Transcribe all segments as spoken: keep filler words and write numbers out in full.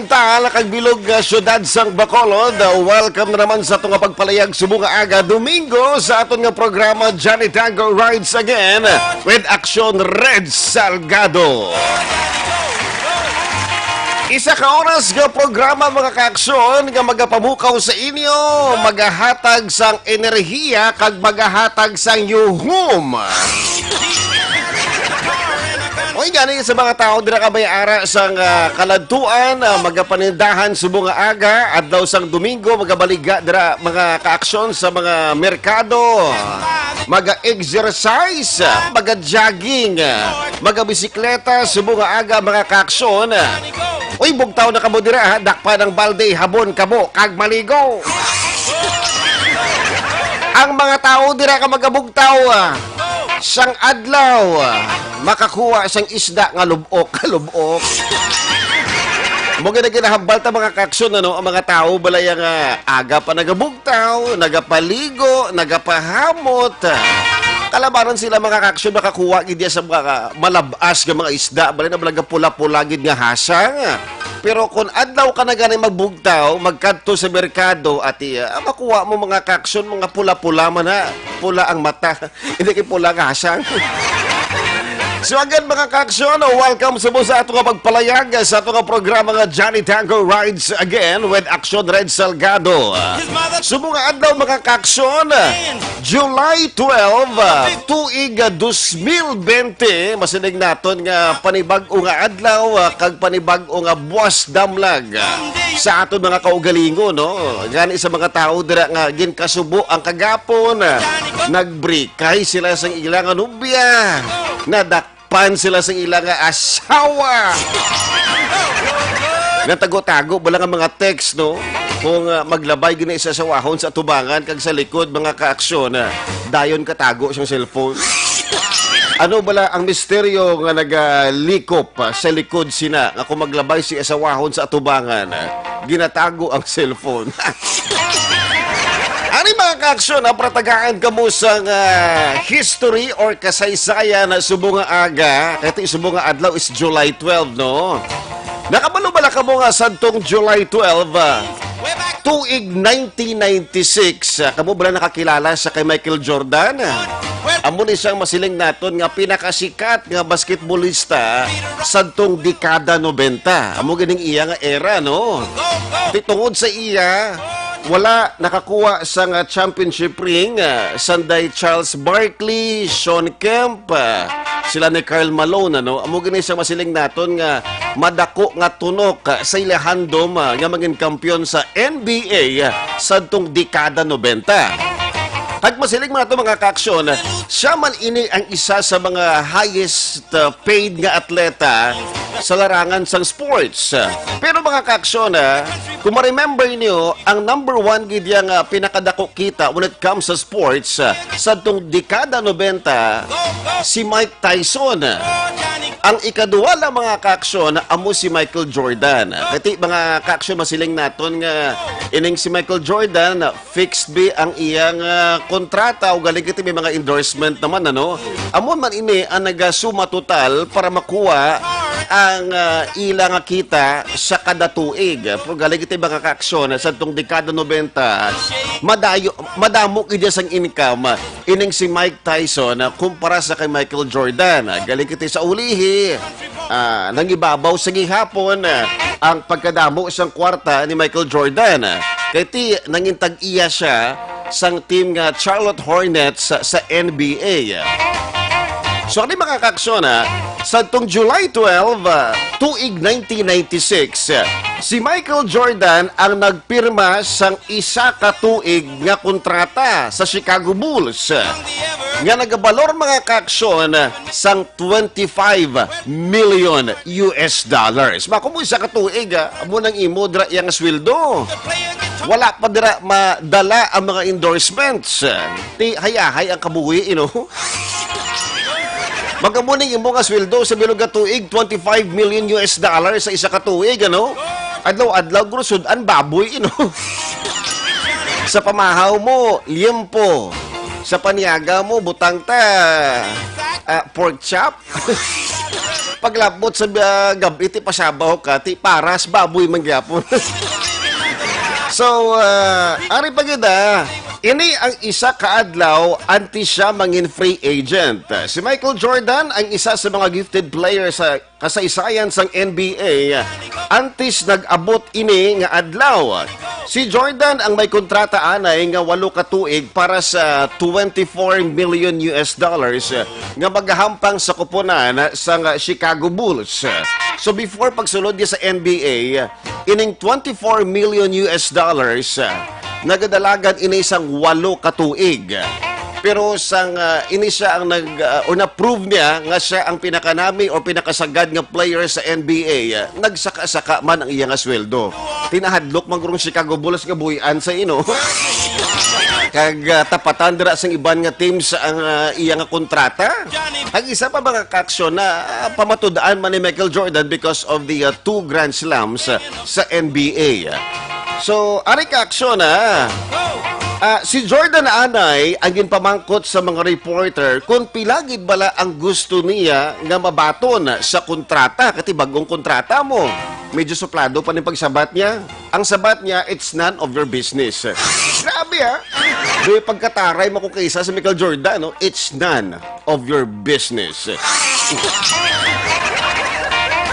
Oriental, kag bilog nga siyudad sang Bacolod. Welcome na naman sa aton nga pagpalayag subong nga aga, Domingo, sa aton nga programa, Johnny Tango Rides Again with Aksyon Red Salgado. Isa ka oras nga programa, mga kaaksyon, nga magapamukaw sa inyo, magahatag sang enerhiya, kag magahatag sang yuhum. Oy, gani sa mga tawo dira ka may ara sang, ah, kaladtuan, ah, magapanindahan subong nga aga, adlaw sang Domingo, magabaligya dira mga kaaksyon sa mga merkado, maga-exercise, maga-jogging, magabisikleta subong nga aga, mga kaaksyon. Uy, bugtaw na kamo dira, ha? Dakpan ang balde, habon kamo, kag maligo. Ang mga tawo dira ka magabugtaw, ah, sang adlaw, ah, makakuha sang isda nga lubok, lubok. Mo gina ginahambal ta, mga kaaksyon, ano, ang mga tawo balay nga aga pa nagabugtaw, nagapaligo, nagapahamot. Kalabanan sila, mga kaaksyon, makakuha gid sa mga malabas nga mga isda, balay na balaga pula-pula gid nga hasang. Pero kung adlaw ka na gani magbugtaw, magkadto sa merkado, ati, ah, makuha mo, mga kaaksyon, mga pula-pula man, ha. Pula ang mata. Hindi kay pula nga hasang. So again, mga kaaksyon, welcome sa mo sa ato nga pagpalayag sa ato nga programa nga Johnny Tango Rides Again with Aksyon Red Salgado. Subong nga adlaw, mga kaaksyon, July twelve, ah, tuig, ah, dos mil bente, masiling naton nga panibag-o nga adlaw, ah, kag panibag-o nga buwas damlag, ah, sa aton mga kaugalingon, no? Gani sa mga tawo dira nga ginkasubo ang kagapon, ah, nagbrikay sila sang ila nga nobya, nadakpan sila sang ila nga asawa. Natago-tago bala nga mga text, no? Kung, ah, maglabay gina isa sa wahon sa atubangan kag sa likod, mga kaaksyon, ah, dayon katago siyang cellphone. Ano bala ang misteryo nga nagalikop, ah, sa likod sina nga kung maglabay si asawahon sa atubangan, ah, ginatago ang cellphone? Ani, mga kaaksyon, ah, pratagaan kamo sang, ah, history or kasaysayan na subong nga aga. Ito subong nga adlaw is July twelve, no? Nakabalo bala kamo nga sadtong July twelve, ah, tuig nineteen ninety-six, ah, kamo bala nakakilala sa kay Michael Jordan? Amo ni siyang masiling naton nga pinakasikat nga basketballista sadtong dekada nobenta. Amo ganing iya nga era, no? Ti tungod sa iya, wala nakakuha sang, ah, championship ring, ah, sanday Charles Barkley, Shawn Kemp, ah, sila ni Karl Malone, ano? Amo gani sa masiling naton nga madako nga tunok, ah, sa ila handom, ah, nga mangin kampiyon sa N B A, ah, sadtong dekada nobenta. Kag masiling man nato, mga kaaksyon, siya man ini ang isa sa mga highest, uh, paid nga atleta sa larangan sang sports. Pero, mga kaaksyon, ah, kung ma-remember niyo, ang number one gid yang, ah, pinakadako kita when it comes sa sports, ah, sadtong dekada nobenta, si Mike Tyson. Ang ikaduha lang, mga kaaksyon, amo si Michael Jordan. Kati, mga kaaksyon, masiling naton nga ining si Michael Jordan, fixed bi ang iyang, ah, kontrata, o galing kiti may mga endorsement naman, ano? Amo man ini ang nagasuma total para makuha ang, ah, ila nga kita sa kada tuig. Pero galing kiti, mga kaaksyon, sadtong dekada nobenta, madayo, madamo gid sang income ining si Mike Tyson, ah, kumpara sa kay Michael Jordan. Ah, galing kiti sa ulihi, ah, nangibabaw sa gihapon, ah, ang pagkadamo sang kwarta ni Michael Jordan. Kay ti, nangin tag-iya siya sang team nga Charlotte Hornets sa, sa N B A. So, ano, mga kaaksyon, ha? Sa tong July twelve, ah, tuig nineteen ninety-six, ah, si Michael Jordan ang nagpirma sang isa ka tuig nga kontrata sa Chicago Bulls, ah, nga nagabalor, mga kaaksyon, sang twenty-five million U S dollars. Mako mo isa ka tuig, ah, amo nang imo dira iya nga sweldo. Wala pa dira madala ang mga endorsements. Ti hayahay ang kabuhi, you know? Magamo ning imo nga sweldo sa bilog nga tuig, twenty-five million U S dollars sa isa ka tuig, ano? Adlaw-adlaw, guro, sud-an baboy, you know? Sa pamahaw mo, liempo. Sa paniaga mo, butang ta, ah, pork chop. Paglabot sa, ah, gab-i, ti pasabaw ka, ti paras, baboy man gyapon. So, ah, ari pa gid, ah. Ini ang isa ka adlaw antes siya mangin free agent. Si Michael Jordan ang isa sa mga gifted player sa kasaysayan sang N B A. Antes nag-abot ini nga adlaw, si Jordan ang may kontrata anay nga walo ka tuig para sa twenty-four million U S dollars nga magahampang sa kuponan sang Chicago Bulls. So, before pagsulod niya sa N B A, ining twenty-four million U S dollars, ah, nagadalagan ini sang walo ka tuig. Pero sang, ah, ini siya ang nag, ah, or na-prove niya nga siya ang pinakanami o pinakasagad nga player sa N B A, ah, nagsaka-saka man ang iya nga sweldo. Ti nahadlok man gurong Chicago Bulls nga buy-an sa ino. Kag, ah, tapatan dira sang iban nga teams ang, ah, iya nga kontrata. Ang isa pa, mga kaaksyon, na, ah, pamatud-an man ni Michael Jordan because of the, uh, two grand slams, uh, sa N B A. So, ari, kaaksyon, ah. Ah, si Jordan anay ang ginpamangkot sa mga reporter kung pila gid bala ang gusto niya nga mabaton sa kontrata, kati bag-ong kontrata mo. Medyo suplado pa ni pagsabat niya. Ang sabat niya, "It's none of your business." Grabe, ha? May pagkataray mo ko kaysa sa Michael Jordan, no? "It's none of your business."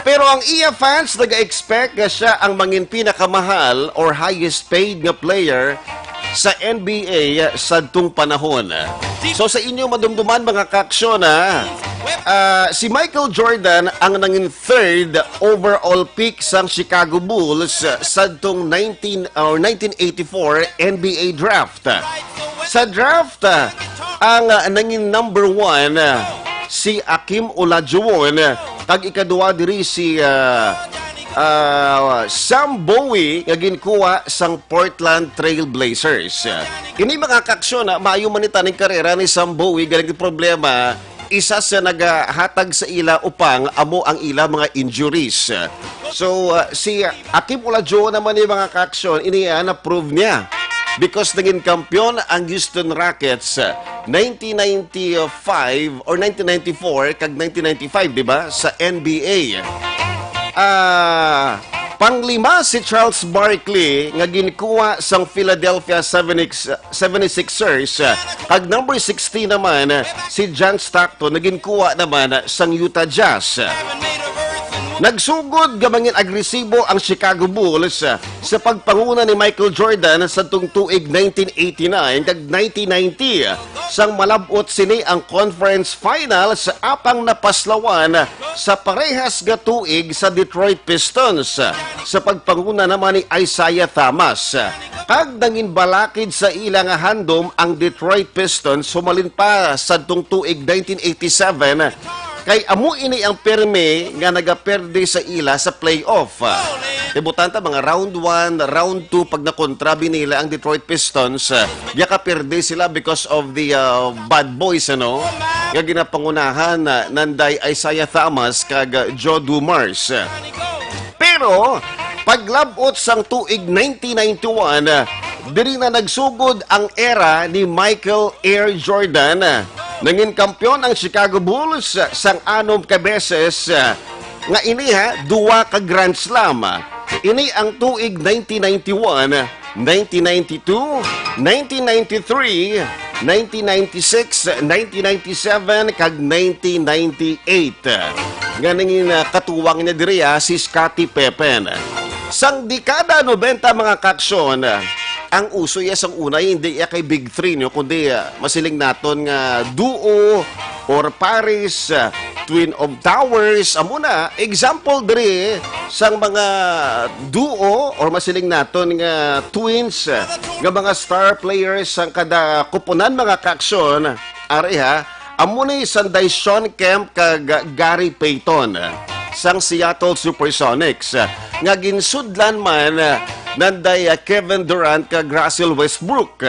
Pero ang iya fans naga-expect nga siya ang mangin pinakamahal or highest paid nga player sa N B A sadtong panahon. So, sa inyo madumduman, mga kaaksyon, ha? Ah, si Michael Jordan ang nangin third overall pick sang Chicago Bulls, ah, sadtong nineteen or nineteen eighty-four N B A draft. Sa draft, ah, ang, ah, nangin number one, ah, si Akeem Olajuwon, ah, kag ikaduha diri si, ah, ah, Sam Bowie nga ginkuha sang Portland Trail Blazers. Ini, mga kaaksyon, ah, maayo man ni taning karera ni Sam Bowie, galing problema, isa sa nagahatag sa ila upang amo ang ila mga injuries. So, uh, si Akeem Olajuwon naman ni, mga kaaksyon, ini, uh, na-prove niya because naging kampiyon ang Houston Rockets, uh, nineteen ninety-five or nineteen ninety-four kag nineteen ninety-five, di ba, sa N B A. Ah, Panglima si Charles Barkley nga ginkuha sang Philadelphia seventy-six, seventy-sixers, kag number sixteen naman si John Stockton nga ginkuha naman sang Utah Jazz. Nagsugod nga mangin agresibo ang Chicago Bulls sa pagpanguna ni Michael Jordan sa tuig nineteen eighty-nine kag nineteen ninety, sang malab-ot sini ang conference finals, apang napaslawan sa parehas nga tuig sa Detroit Pistons, sa pagpanguna naman ni Isiah Thomas. Kag nanginbalakid sa ila nga handom ang Detroit Pistons humalin pa sadtong tuig nineteen eighty-seven, kay amo ini ang pirmi nga nagaperde sa ila sa playoff. Ibutan ta mga round one, round two, pag nakontra binila ang Detroit Pistons, uh, yakaperde sila because of the, uh, bad boys, ano? Nga ginapangunahan, uh, nanday Isiah Thomas kag, uh, Joe Dumars. Pero, paglab-ot sang tuig nineteen ninety-one, diri na nagsugod ang era ni Michael Air Jordan. Nangin kampiyon ang Chicago Bulls sang anom ka beses, nga ini, ha, duwa ka Grand Slam. Ini ang tuig nineteen ninety-one, nineteen ninety-two, nineteen ninety-three, nineteen ninety-six, nineteen ninety-seven, kag nineteen ninety-eight. Nga nangin, ah, katuwang niya diri, ah, si Scottie Pippen. Sang dekada nobenta, mga kaaksyon, ang uso iya sang una, hindi iya kay Big Three, no? Kundi, ah, masiling naton nga duo or pares, ah, Twin of Towers. Amo na, example diri sang mga duo or masiling naton nga twins, ah, nga mga star players sang kada kupunan, mga kaaksyon. Ari ha, amo ni sanday Shawn Kemp kag Gary Payton sang Seattle Supersonics, nga ginsudlan man nanday Kevin Durant kag Russell Westbrook.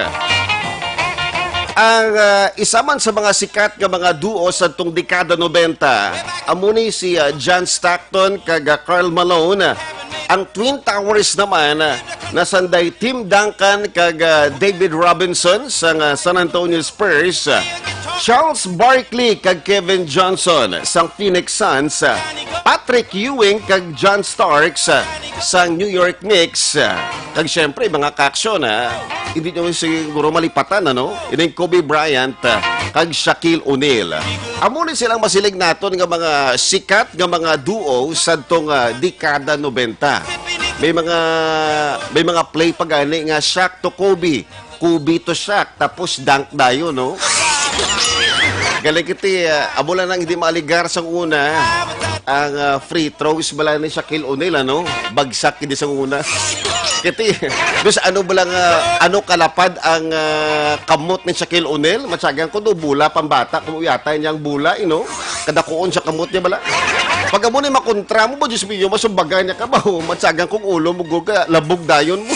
Ang, ah, isa man sa mga sikat nga mga duo sadtong dekada nobenta, amo ni si, ah, John Stockton kag, ah, Karl Malone. Ang Twin Towers naman, ah, nasanday Tim Duncan kag, ah, David Robinson sang, ah, San Antonio Spurs, ah, Charles Barkley kag Kevin Johnson sang Phoenix Suns, ah, Patrick Ewing kag John Starks, ah, sang New York Knicks, ah, kag siyempre, mga kaaksyon, ah, hindi nyo siguro malipatan, ano? Ining Kobe Bryant, ah, kag Shaquille O'Neal. Amo ni silang masiling naton nga mga sikat nga mga duo sadtong, ah, dekada nobenta. May mga, may mga play pa gani nga Shaq to Kobe, Kobe to Shaq, tapos dunk dayon, no? Galing kiti, ah, amo lang nang hindi maaligar sang una. Ang, ah, free throws bala ni Shaquille O'Neal, ano? Bagsak hindi sang una. Kiti, dos ano bala nga, ano kalapad ang, ah, kamot ni Shaquille O'Neal? Matyagan ko do, bola pambata, kung yata niyang bola, eh, no? Kadakuon siya kamot niya bala. Pag amo ni makontra mo ba, Diyos mio, masumbagan niya ka ba? O, matyagan kong ulo mo, gud ka, labog dayon mo.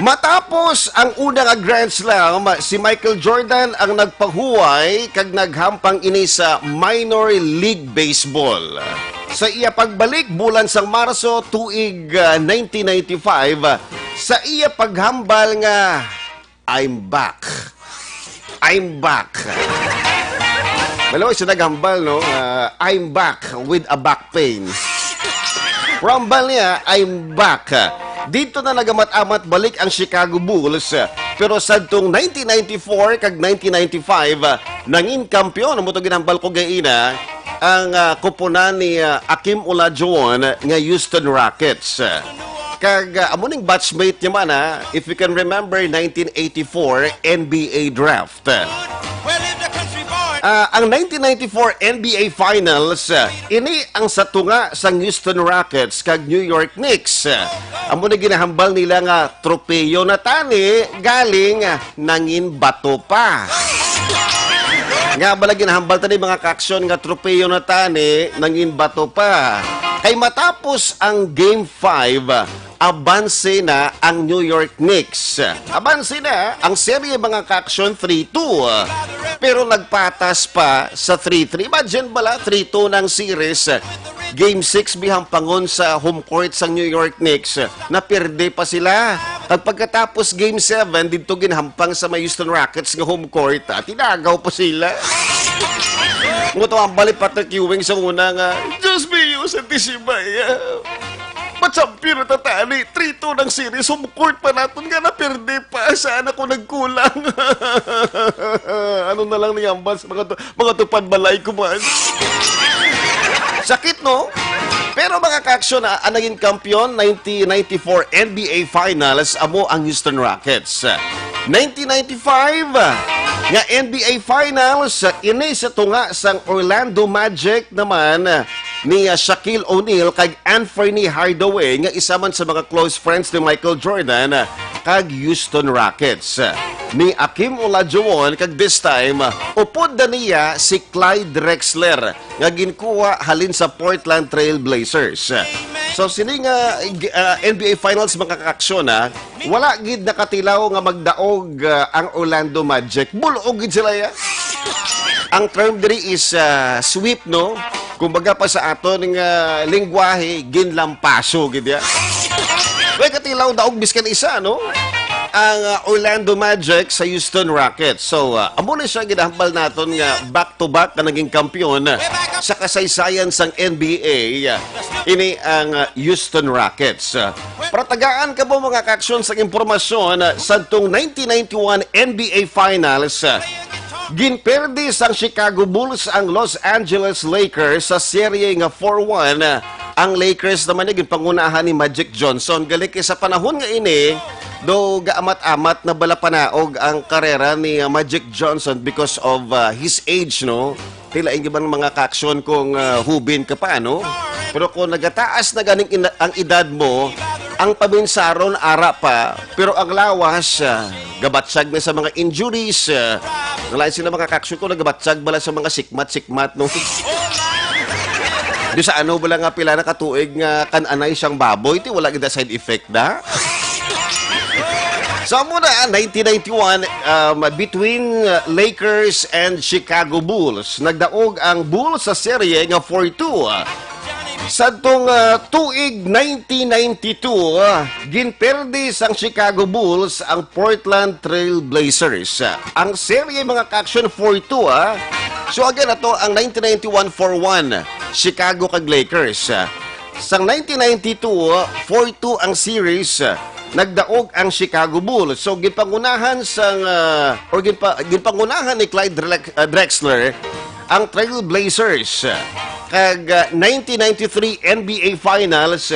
Matapos ang una nga Grand Slam, si Michael Jordan ang nagpahuway kag naghampang ini sa minor league baseball. Sa iya pagbalik bulan sang Marso tuig, ah, nineteen ninety-five, sa iya paghambal nga, "I'm back. I'm back." Malaw siya naghambal, no? Ah, "I'm back with a back pain." Rambal niya, "I'm back." Dito na nagamat-amat balik ang Chicago Bulls. Pero sadtong nineteen ninety-four kag nineteen ninety-five, ah, nangin kampiyon, amo to ginambal ko gaina, ang, ah, kupunan ni, ah, Akeem Olajuwon nga Houston Rockets. Kag, ah, amo ning batchmate niya man, ha, if you can remember, nineteen eighty-four N B A draft. Ah, ang nineteen ninety-four N B A Finals, ah, ini ang sa tunga sang Houston Rockets kag New York Knicks. Amo na ginahambal nila nga tropeyo na tani, galing, ah, nangin bato pa. Nga bala ginahambal tani, mga kaaksyon, nga tropeyo na tani, nangin bato pa. Kay matapos ang Game five, abanse na ang New York Knicks. Abanse na ang serye, mga kaaksyon, three two. Pero nagpatas pa sa three three. Imagine bala, three two na ang series. Game six, bihampangon sa home court sang New York Knicks. Naperde pa sila. Kag pagkatapos Game seven, didto ginhampang sa may Houston Rockets nga home court, ah, tinagaw pa sila. Mo to ang bali Patrick Ewing sa una nga, "Diyos mio, sa Si Baya, ma-champion na ta tani. Three two ng series. Home court pa naton nga naperde pa. Saan ako nagkulang? Ano na lang ni ambas mga tu-, mga tupad balay ko man. Sakit, no? Pero mga kaaksyon, ah, ang naging kampiyon nineteen ninety-four N B A Finals amo ang Houston Rockets. Nineteen ninety-five nga N B A Finals, ah, ini sa tunga sang Orlando Magic naman, ah, ni, ah, Shaquille O'Neal kag Anthony Hardaway nga isa man sa mga close friends ni Michael Jordan, ah, kag Houston Rockets. Ni Akeem Olajuwon kag this time, ah, upod na niya si Clyde Drexler nga ginkuha halin sa Portland Trail Blazers. So, sini nga, ah, N B A Finals, mga kaaksyon, ah, wala gid nakatilaw nga magdaog, ah, ang Orlando Magic. Bul-og gid sila, ya. Ang term diri is, ah, sweep, no? Kumbaga pa sa aton nga lingwahe, ginlampaso gid, ya. Way katilaw daog biskan isa, no? Ang, ah, Orlando Magic sa Houston Rockets. So, ah, amo na siya ginahambal naton nga back-to-back nga naging kampiyon sa kasaysayan sang N B A. Ini ang, ah, Houston Rockets. Para tagaan kamo, mga kaaksyon, sang impormasyon, ah, sadtong nineteen ninety-one N B A Finals, ah, ginperde sang Chicago Bulls ang Los Angeles Lakers sa serye nga four one. Ang Lakers naman ni ginpangunahan ni Magic Johnson. Gali kay sa panahon nga ini, do gaamat-amat na bala panaog ang karera ni, ah, Magic Johnson because of, ah, his age, no? Ti lain gid man, mga kaaksyon, kung, ah, hubin ka pa, no? Pero kung nagataas na ganing ina-, ang edad mo, ang paminsaron ara pa, pero ang lawas, ah, gabatyag na sa mga injuries, ah, ang lain sila, mga kaaksyon, kung nagabatyag bala sa mga sikmat-sikmat, no? Di sa ano bala nga pila na katuig nga kan-anay sang baboy, ti wala gid side effect na. So, amo na, ah, nineteen ninety-one, um, between, uh, Lakers and Chicago Bulls. Nagdaog ang Bulls sa serye nga four two. Sadtong, uh, tuig nineteen ninety-two, uh, ginperde sang Chicago Bulls ang Portland Trail Blazers. Ang serye, mga kaaksyon, four two, ah. So, again, ato ang nineteen ninety-one four one, Chicago kag Lakers. Sang nineteen ninety-two, four two ang series, nagdaog ang Chicago Bulls. So, ginpangunahan sang, ah, or ginpa-, ginpangunahan ni Clyde Drek-, ah, Drexler ang Trail Blazers. Kag, ah, nineteen ninety-three N B A Finals,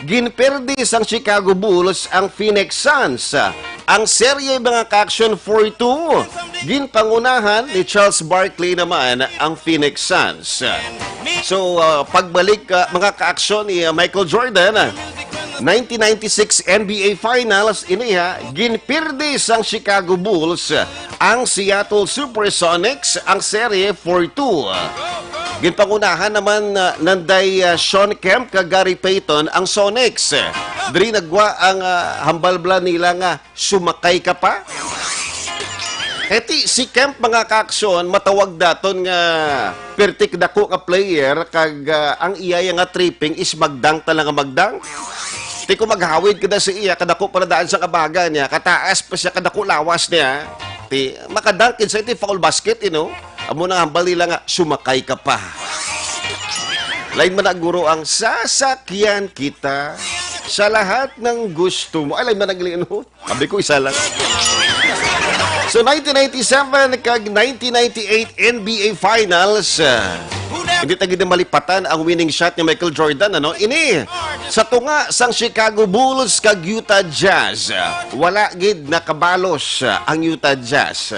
ginperde sang Chicago Bulls ang Phoenix Suns. Ang serye, mga kaaksyon, four two. Ginpangunahan ni Charles Barkley naman ang Phoenix Suns. So, ah, pagbalik, ah, mga kaaksyon, ni, ah, Michael Jordan, ah, nineteen ninety-six N B A Finals, ini, ha, ginpirdi sang Chicago Bulls ang Seattle Supersonics ang serye four two. Ginpangunahan naman, ah, nanday, ah, Shawn Kemp kag Gary Payton ang Sonics. Diri nagwa ang, ah, hambal bala nila nga sumakay ka pa? Kay ti si Kemp, mga kaaksyon, matawag daton nga pertik dako nga player, kag, ah, ang iya nga tripping is magdang talaga magdang. Ti kung maghawid ka na sa iya, kadako pa na daan sa kabaga niya, kataas pa siya, kadako lawas niya. Ti, makadunk gid sa iti foul basket, you know? Amo na hambal nila nga, sumakay ka pa. Lain man na guro ang sasakyan kita sa lahat ng gusto mo. Ay, lain man na gali, no? Sabi ko, isa lang. So, nineteen ninety-seven kag nineteen ninety-eight N B A Finals, ah, hindi ta gid malipatan ang winning shot ni Michael Jordan, ano? Ini, sa tunga sang Chicago Bulls kag Utah Jazz, ah, wala gid nakabalos, ah, ang Utah Jazz.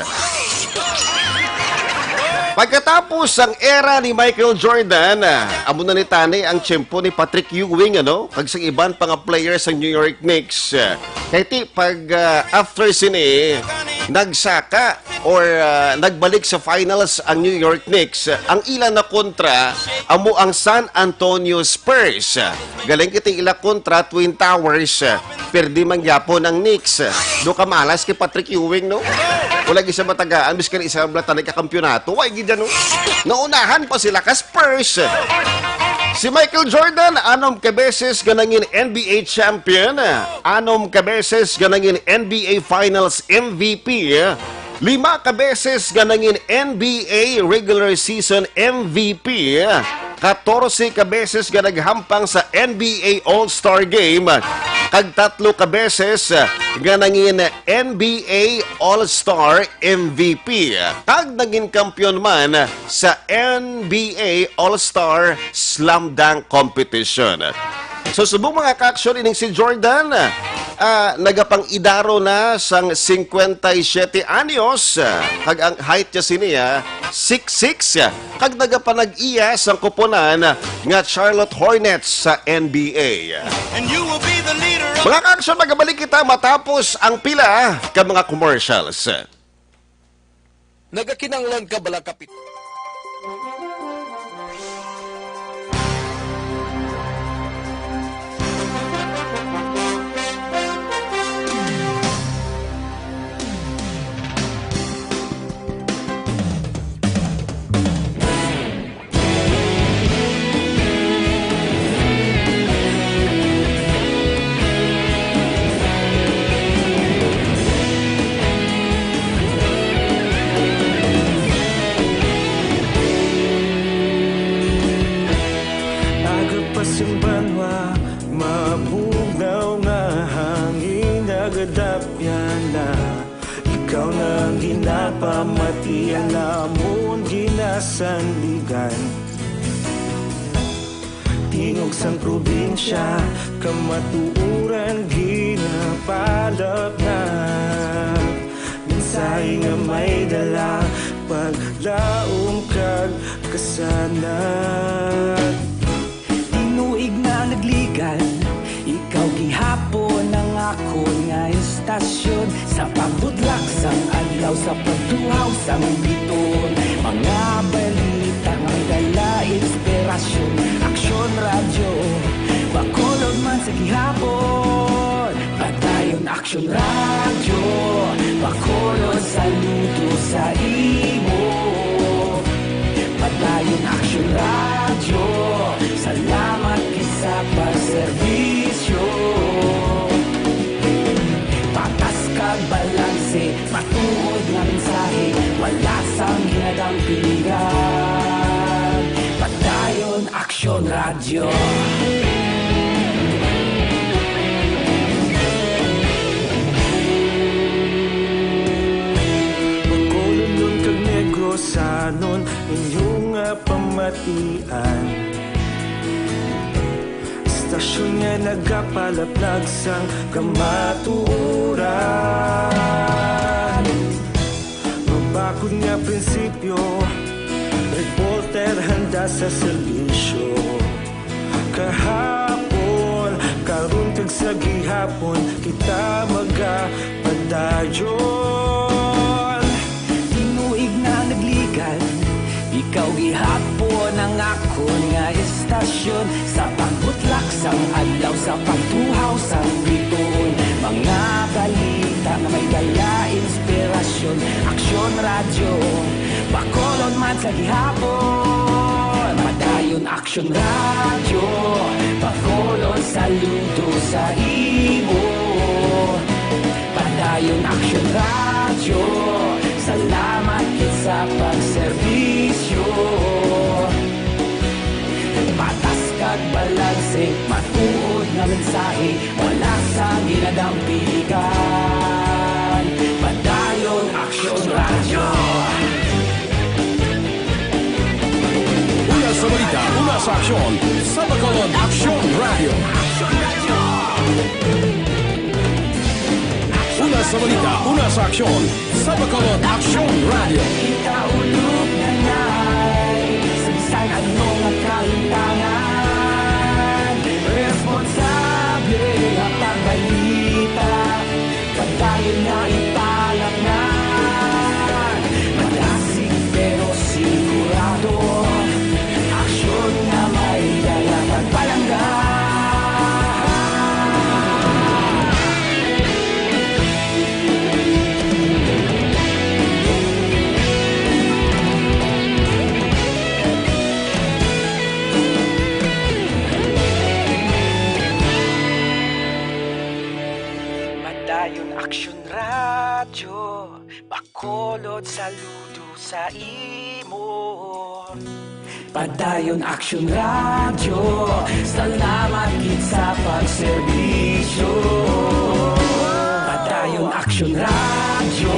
Pagkatapos sang era ni Michael Jordan, ah, amo na ni tani ang tiyempo ni Patrick Ewing, ano? Kag sa iban pa nga players sa New York Knicks, ah, kay ti pag, ah, after sini, nagsaka or, ah, nagbalik sa finals ang New York Knicks. Ang ila na kontra amo ang San Antonio Spurs. Galing kita ila kontra Twin Towers. Perdi man gyapon ang Knicks. Do ka malas kay Patrick Ewing, no? Wala gid siya matagaan, biskan isa lang bala tani ka kampiyonato. Why gid yan, no? Naunahan pa sila ka Spurs. Si Michael Jordan, anom ka beses nga nangin N B A champion, anom ka beses nga nangin N B A Finals M V P, lima ka beses nga nangin N B A regular season M V P, katorse ka beses nga naghampang sa N B A All-Star Game, kag tatlo ka beses nga nangin N B A All-Star M V P, kag nangin kampiyon man sa N B A All-Star Slam Dunk Competition. So, subong, mga ka-aksyon, ining si Jordan, ah, nagapang-idaro na sang cincuenta y siete anyos, ah, kag ang height niya sini, ah, six six, ah, kag nagapanag-iya sang kuponan nga Charlotte Hornets sa N B A. And you will be the leader of Mga ka-aksyon, magabalik kita matapos ang pila ka mga commercials. Nagakinahanglan ka bala kapit- Aga pa sing banwa, mabugnaw nga hangin, nagadapyan na. Ikaw na ang ginapamati, ang amon ginasandigan. Tingog sang probinsya, kamatuoran ginapalapnag. Mensahe nga may dala, paglaom kag kasanag. Tinuig na nagligan, ikaw gihapon ang akon nga istasyon. Sa pagbutlak sang adlaw, sa pagtuhaw sang biton, mga balita nga may dala inspirasyon. Aksyon Radyo, Bacolod man sa gihapon. Padayon Aksyon Radyo, Bacolod, saludo sa imo. Padayon Aksyon Radyo, salamat gid sa pagserbisyo. Patas kag balanse, matuod nga mensahe, wala sang ginadampingan. Padayon Aksyon Radyo. Bacolodnon kag Negrosanon, inyo nga pamatian. Istasyon nga nagapalaplag sang kamatuoran. Mabakod nga prinsipyo, reporter handa sa serbisyo. Kahapon, karon kag sa gihapon, kita magapadayon. Tinuig na nagligan, ikaw gihapon ang akon nga istasyon. Sa pagbutlak sang adlaw, sa pagtuhaw sang bituon, mga balita nga may dala inspirasyon. Aksyon Radyo, Bacolod man sa gihapon. Padayon Aksyon Radyo, Bacolod, saludo sa imo. Padayon Aksyon Radyo, salamat gid sa pagserbisyo. Patas kag balanse, matuod nga mensahe, wala sang ginadampingan. Padayon Aksyon Radyo. Una sa balita, una sa aksyon, sa Bacolod Aksyon Radyo. Una sa balita, una sa aksyon, sa Bacolod Aksyon Radyo. Kita ulog na nay, sa bisan ano nga kalimtangan, responsable nga pagbalita, padayon nga ipalapngan. Madasig pero sigurado, aksyon nga may dala pagpalangga. Padayon Aksyon Radyo, Bacolod, saludo sa imo. Padayon Action Radio, salamat gid sa pagserbisyo. Padayon Action Radio,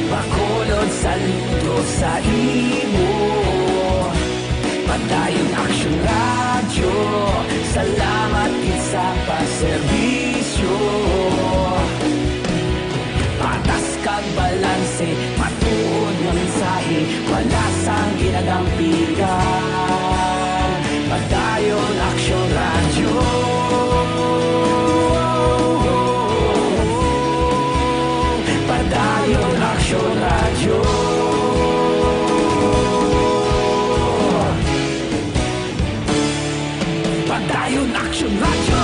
Bacolod, saludo sa imo. Padayon Action Radio, salamat gid sa pagserbisyo. Patas kag balanse, matuod nga mensahe, wala sang ginadampigan. Padayon Action Radio. Padayon Action Radio. Padayon Action Radio.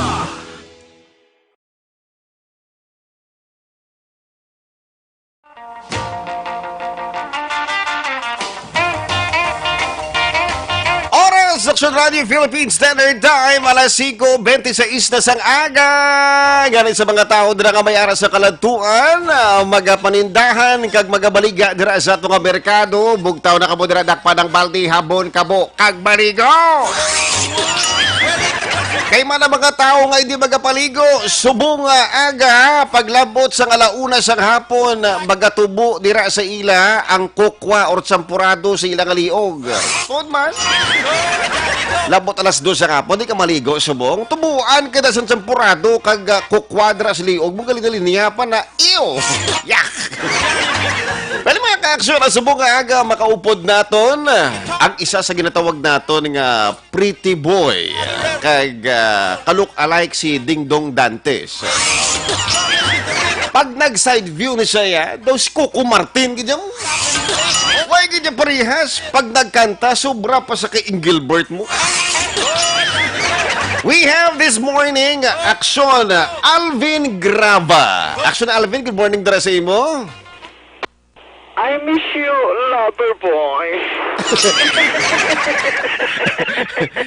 Oras, Action Radio Philippines Standard Time, alas singko bente sais na sang aga. Gani sa mga tao dira nga may ara sa kaladtuan, ah, magapanindahan kag magabaligya dira sa ato nga merkado. Bugtaw na kamo dira, dakpa ang balde, habon kamo kag maligo. Kay man ang mga tawo nga hindi magapaligo, subong nga aga, paglabot sang alauna sang hapon, magatubo dira sa ila ang kokwa or champurado sa ila nga liog. Tuod man. Labot alas dos sang hapon, di ka maligo, subong. Tubuan kita sang champurado kag, ah, kokwa dira sa liog mo, gali-gali niya pa na, ew! Yak! Well, mga ka-aksyon, ang subong nga aga, makaupod naton ang isa sa ginatawag naton nga pretty boy, kag, ah, ka-look-alike si Dingdong Dantes. Pag nag-side view ni siya, daw si Coco Martin, ganyan. Why ganyan parehas? Pag nagkanta, sobra pa sa kay Engelbert mo. We have this morning, aksyon, Alvin Grava. Aksyon, Alvin, good morning dira sa imo. I miss you, lover boy.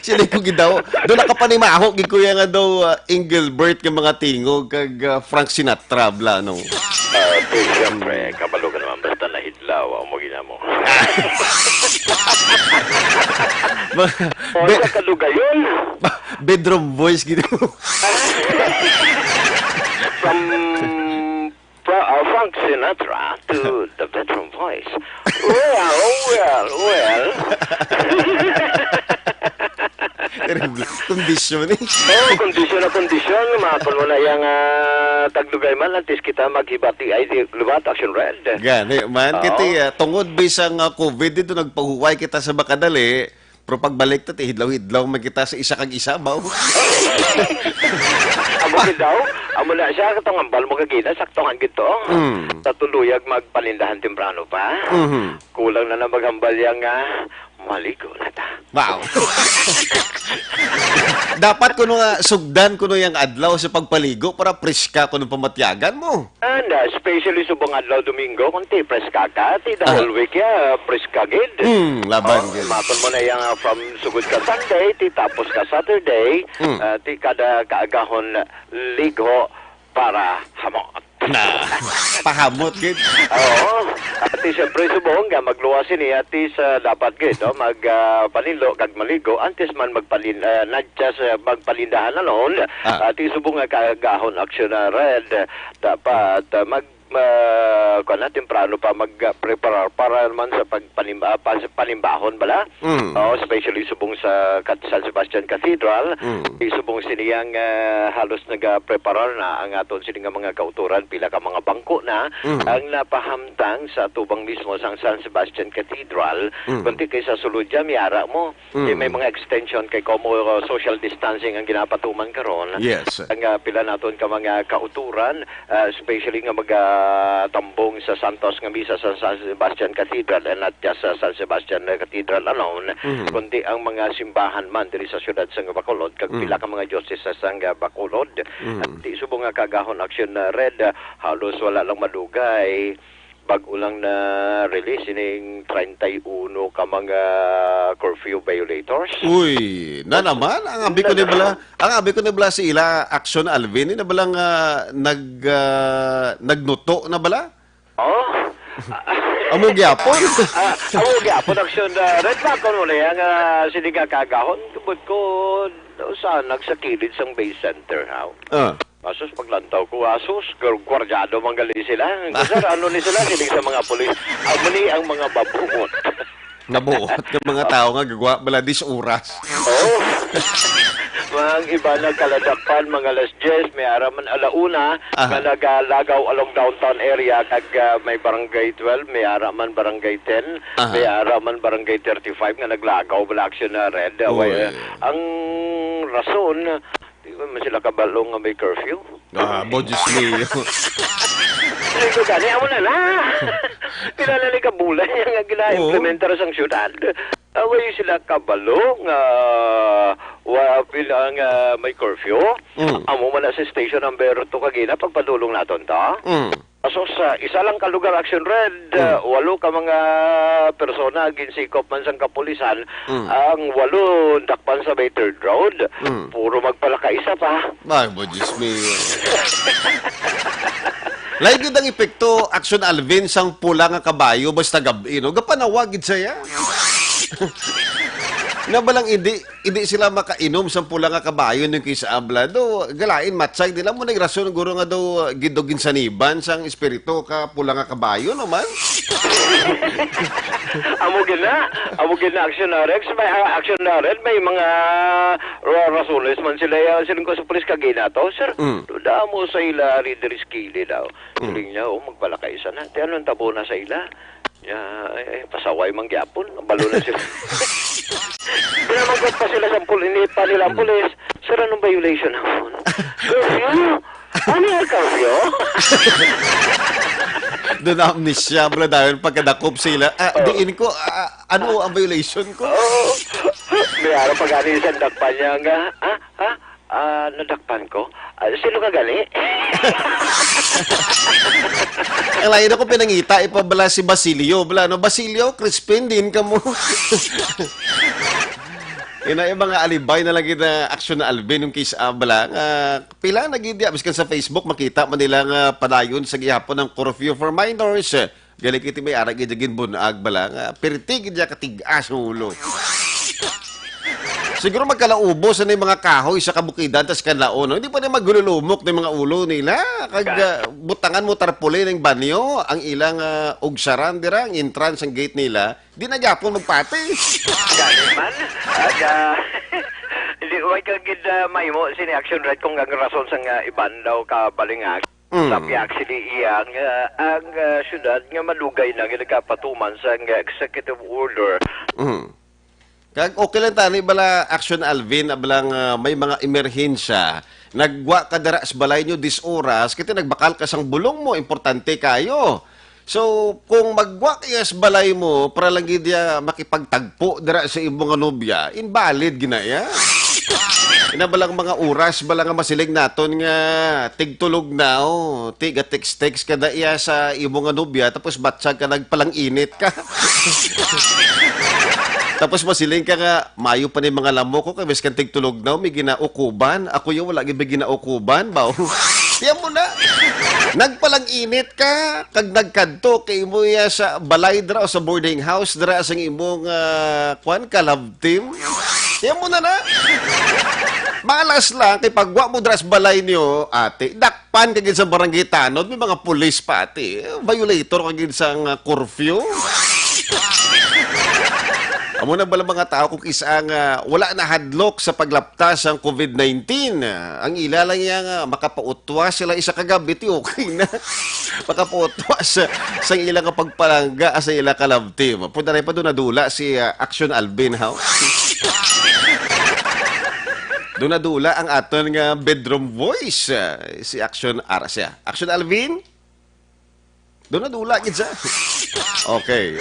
Sila ko gidaw. Doon nakapanimaho, gid kuya nga daw, ah, Engelbert nga mga tingog, kag, ah, Frank Sinatra, bla, no? Ah, di, siyempre, kabalo ka naman, basta nahidlaw, ang mo ginamo. Mga O, be- sa kalugayon, bedroom voice, gid. from Fra- uh, Frank Sinatra to the bedroom voice. Well, well, well. Terrible. Kondisyon, eh. Oh, kondisyon na kondisyon. Makon mo na yang ah, taglugay man, antes kita maghibati ay di lubat, Action Red. Gani, man. Oo. Kiti, ah, tungod bisang, ah, COVID, dito nagpahuway kita sa makadali. Pero pagbalik ta, ti hidlaw-hidlaw man kita sa isa kag isa, baw. Amo gid daw, amo na siya, katong hambal mo kagina, sakto nga gid to. Mm. Sa tuluyag magpanindahan temprano pa. Mhm. Kulang na na maghambal yang ah, maligo na ta. Wow. Dapat kuno nga sugdan kuno yang adlaw sa pagpaligo para preska kuno pamatyagan mo. And uh, especially subong adlaw Domingo, kung ti preska ka, ti the Ah. whole week ya, preska gid. Hmm, laban Oh, gid. Makon mo na yang uh, from sugod ka Sunday, ti tapos ka Saturday, Hmm. uh, ti kada kaagahon ligo para hamot. Na, pahamot gid. Oo. At ti siyempre subong nga magluwas ini at ti sa dapat gid no, mag ah, paninlo kag maligo antes man magpalin uh, not just uh, magpalindahan alone. Ah. At ti subong nga kaagahon, Action uh, Red, dapat uh, mag uh, kuwan na, temprano pa mag uh, preparar para man sa pagpanim uh, pa, sa panimbahon bala. Mm. Oh, especially subong sa Cat- San Sebastian Cathedral, Mm. isubong sini yang ah, halos nagapreparar na ang aton sini nga mga kauturan, pila ka mga bangko na Mm. ang napahamtang sa tubang mismo sang San Sebastian Cathedral. Mm. Kunti kay sa sulod dyan, may ara mo. Mm. Di may mga extension kay como uh, social distancing ang ginapatuman karon. Yes. Ang ah, pila naton ka mga kauturan, ah, especially nga magatambong sa Santos nga Misa sa San Sebastian Cathedral and not just sa San Sebastian Cathedral alone, Mhm. kundi ang mga simbahan man diri sa siyudad sa Bacolod kag Mhm. pila ka mga diocese sa Bacolod. Mhm. At ti subong nga kaagahon, Action uh, Red, uh, halos wala lang madugay bag-o lang na release ining treinta y uno ka mga curfew violators. Uy, na naman, ang abi ko ni bala, ang abi ko ni bala si ila Action, Alvin, ni na bala nga nag ah, nagnuto na bala? Oh? Amo gyapon. Ah, amo gyapon, aksyon, ah, Red Back, ano na yan, ah, sini nga kagahon, tubod ko, saan, nagsakilid sang Bay Center, ha? Ah. Asus, paglantaw ko, asus, gar-, gwardyado man gali sila. Sir, ano ni sila? Siling sa mga pulis, amo ni ang mga babuot. Nabuot nga mga tao nga gagwa bala dis oras. Oo. Mga iba nagkaladakpan, mga alas diyes, may ara man ala una, Aha. nga nagalagaw along downtown area, kag, ah, may barangay twelve, may ara man barangay ten, Aha. may ara man barangay thirty-five nga naglagaw bala aksyon na red. Uy. Way, ang rason, di man sila kabalo nga may curfew. Ah, bo, Diyos mio. Sabi ko gani, amo na na. Pila na ni ka bulan nga gina-implementar sang syudad. Away sila kabalo nga wa pila nga may curfew. Mm. Amo man na sa station number two kagina pagpadulong naton ta. Mm. Aso sa isa lang ka lugar, Action Red, Mm. ah, walo ka mga persona ginsikop man sang kapulisan, Mm. ang walo dakpan sa may third road. Mm. Puro magpalakaisa pa. Ay, bo, Diyos mio. Lain gid ang epekto, Action Alvin, sang pula nga kabayo basta gab-i, no? Gapanawag gid siya. Na balang hindi, hindi sila makainom sang pula nga kabayo ning kis-a bala. Do, galain, matsay nila mo nang rason guro nga do, gido ginsaniban sang espiritu ka pula nga kabayo, no man? Amo gid na, amo gid na, Action Rex, may, ah, Action Red, may mga ra-, rasones man sila, ah, siling ko sa pulis kagina to, sir. Mm. Damo sa ila, ri-, diri sa kilid, daw. Mm. Siling niya, "Oh, magpalakaisa na. Ti, anong tabo na sa ila?" Ya, ay, ay, pasaway man gyapon. Balo na sila. Pinamangkot pa sila sa pul-, ini pa nila ang Mm. pulis, "Sir, anong violation naman?" Curfew? Ano yung curfew? Doon na amnesia, bala, dahil pagkadakop sila. Ah, Oh. diin ko, ah, ano ang violation ko? Oh. May araw pa gani isang dakpan niya nga, "Ah, ah, ah, nadakpan ko? Ah, sino ka gani?" Ang lain ako pinangita, ipabala si Basilio. Bala, no? Basilio, Crispin, din ka mo. Ina, yung mga alibay na lagi na aksyon na Alvin, yung case, ah, bala, nga pila na gid, ah, biskan sa Facebook, makita man nila nga padayon sa gihapon ang curfew for minors. Gali kiti may ara gid gid bunag bala nga pirti gid niya katigas ang ulo. Siguro magkalaubo sa ni mga kahoy sa kabukidan tas kanlaon, no? Hindi pa na maglulumok ni mga ulo nila. Kag, Ga- ah, butangan mo tarpaulin ang banyo, ang ilang, ah, ugsaran dira, ang entrance, ang gate nila, di na gyapon magpati. Gani man. At, ah, hindi, way ka gid, ah, mahimo sini action right kung ang rason sa nga iban daw ka balingag. Mm. Sabi actually iya nga ang, ah, syudad nga malugay na nga nagapatuman sa nga executive order. Mm. Kag okay lang tani bala, Action Alvin, ablang, ah, may mga emerhensya. Nagwa ka dira sa balay nyo dis oras, kiti nagbakal ka sang bulong mo, importante kayo. So, kung magwa ka sa balay mo, para lang gid ya makipagtagpo dira sa imo nga nobya, invalid gina ya. Ina balang mga oras bala nga masiling naton nga tigtulog na, oh, tiga text-text ka na iya sa imo nga nobya, tapos batsag ka nagpalang-init ka. Tapos masiling ka nga, "Mayo pa ni mga lamok ko, kay miskan tigtulog na, may ginaukuban. Ako yung wala gid may ginaukuban, baw." Yan mo na. Nagpalang-init ka, kag nagkadto kay imo ya sa balay dra o sa boarding house dra sa imong, ah, kwan, ka-love team. Yan mo na na. Malas lang, kay pagwa mo dra sa balay niyo, ate, dakpan ka gid sa barangay tanod, may mga pulis pa, ate. Violator ka gid sa nga curfew. Amo na bala mga tao kung isa nga wala nahadlok sa paglapta sang COVID nineteen. Ang ila lang iya nga makapautwa sila isa ka gabi, ti okay na. Makapautwa sa, sa ila nga pagpalangga sa ila ka love team. Punta na pa doon nadula si, ah, Action Alvin, ha? Doon nadula ang aton nga bedroom voice, ah, si Action Ara siya. Action Alvin? Doon na dula gid siya. Okay.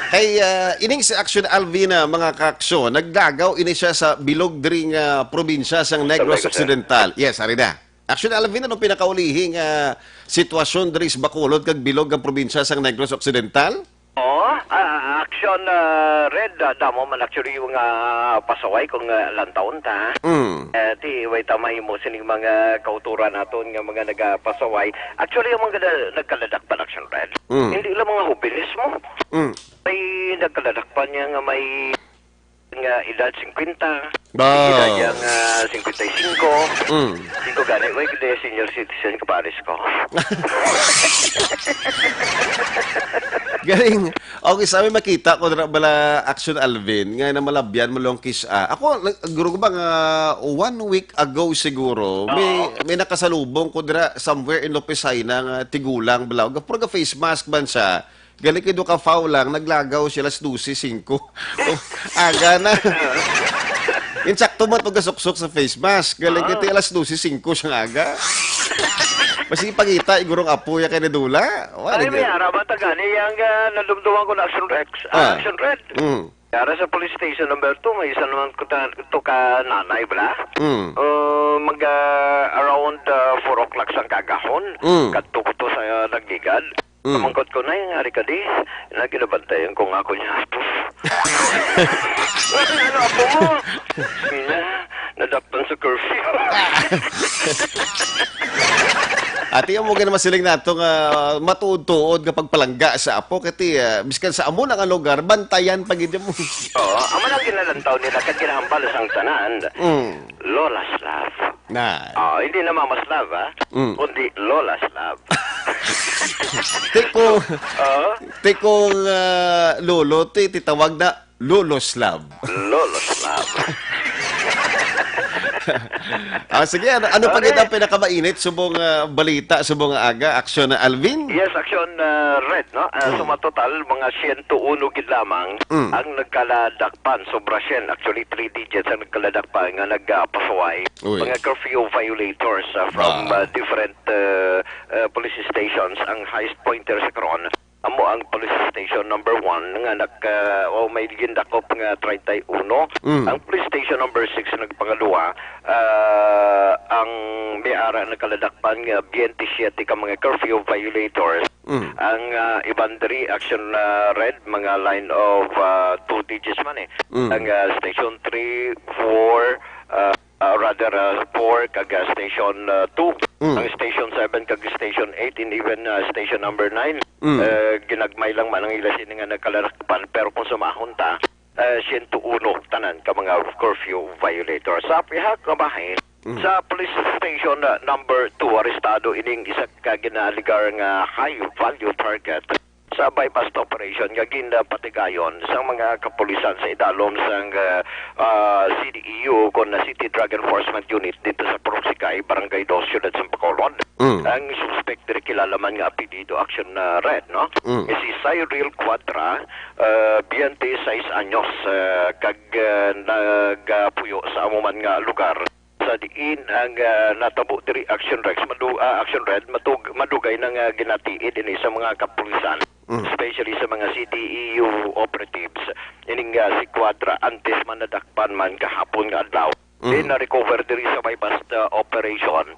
Kay, ah, ining si Action Alvin, ah, mga kaaksyon, naglagaw ini siya sa bilog diri nga probinsya sang Negros Negros, eh. Occidental. Yes, ari na. Action Alvin, anong pinakaulihi nga sitwasyon diri sa Bacolod kag bilog nga probinsya sang Negros Occidental? Oh, ah, action, ah, Red, ah, damo man actually yung, ah, pasaway kung, ah, lantawon ta. Mm. Eh, ti, way ta mahimo sining mga kauturan naton nga mga nagapasaway. Actually, yung mga na-, nagkaladakpan, action Red. Mm. Hindi lang mga hobeles mo. Mm. May nagkaladakpan niya nga may nga edad singkwenta. Wow. Edad niya nga singkwenta y singko. Mm. Singko gani, way gid senior citizen ka pares ko. Galing. Okay, sa amin makita ko dira bala action Alvin nga namalabyan mo long kiss, ah. Ako, nag-, guro ko ba nga one week ago siguro, may, Oo. may nakasalubong ko dira somewhere in Lopez Jaena nga tigulang bala. Puro ga face mask man siya. Gali kay do ka foul lang, naglagaw siya alas dose singko. Oh, aga na. Insakto man to gasuksok sa face mask. Gali kay Ah. ti alas dose singko siya nga aga. Mas ipangita, igurong apo ya kay nadula. Wa Ay, na may gid. Araba ta gani yang, ah, nadumduman ko na action Rex. Ah, Ah. action Red. Mm. Yara sa police station number two, may isa naman ko ta-, to ka nanay, bala? Mm. Uh, mag, ah, around, ah, four o'clock sang kagahon. Mm. Kadto ko to sa, ah, Nagligad. Mm. Pamangkot ko, "Nay, ngari ka di?" Na ginabantayan ko nga ako niya. Ano, apo mo? Sige na, nadakpan sa curfew. Ati, amo gani masiling nato nga matuod-tuod nga pagpalangga sa apo, kati, ah, biskan sa amo na nga lugar, bantayan pa gid mo. Oo, amo nang ginalantaw nila kag ginahambal sang tanan. Mm. Lola's love. Na. Oh, hindi na Mama's love, ha? Mm. Kundi Lola's love. Tiko, Oo. tiko, ah, lolo, ti, titawag na Lolo's love. Lolo's love. Ah, sige, ano, ano pa Okay. gid ang pinakamainit subong, ah, balita subong nga aga, action na Alvin? Yes, action, ah, Red, no? Ah, Mm. suma total, mga siyento uno gid lamang Mm. ang nagkaladakpan. Sobra siyam, actually, three digits ang nagkaladakpan nga nagpasaway. Uy. Mga curfew violators, ah, from, Ba. ah, different, ah, ah, police stations. Ang highest pointer sa karon, amo ang police station number one nga nag, ah, o may gindakop nga treinta y uno. Mm. Ang police station number six nagpangaduha, ah, ang may ara nagkaladakpan nga twenty-seven ka mga curfew violators. Mm. Ang, ah, iban diri, action, ah, Red, mga line of, ah, two digits man eh. Mm. Ang, ah, station three, four, ah, ah, rather, ah, four kag, ah, station, ah, two. Mm. Ang station seven kag station eight and even, ah, station number nine, Mm. eh, ginagmay lang man ang ila sini nga nagkaladakpan. Pero kung sumahon ta, eh, siyento uno tanan ka mga curfew violators. Sa pihak nga bahin, Mm. sa police station, ah, number two, arestado ining isa ka ginaaligar nga high value target sa buy-bust operation nga ginapatigayon sang mga kapulisan sa idalom sang, ah, ah, C D E U kon na City Drug Enforcement Unit dito sa Purok Sikay, Barangay Dos, Siyudad sa Bacolod. Mm. Ang suspect diri kilala man nga apelyido, action na Red, no? Mm. Si Cyril Cuadra, ah, twenty-six anyos, ah, kag, ah, nagapuyo sa amo man nga lugar. Sa diin ang, ah, natabo diri, action Rex, madu-, ah, action Red, matug-, madugay na nga ginatiid ini sa mga kapulisan, Mm. especially sa mga C D E U operatives. Ining, ah, si Cuadra, antes man nadakpan man kahapon nga adlaw, Mm. din na-recover diri sa buy-bust, ah, operation.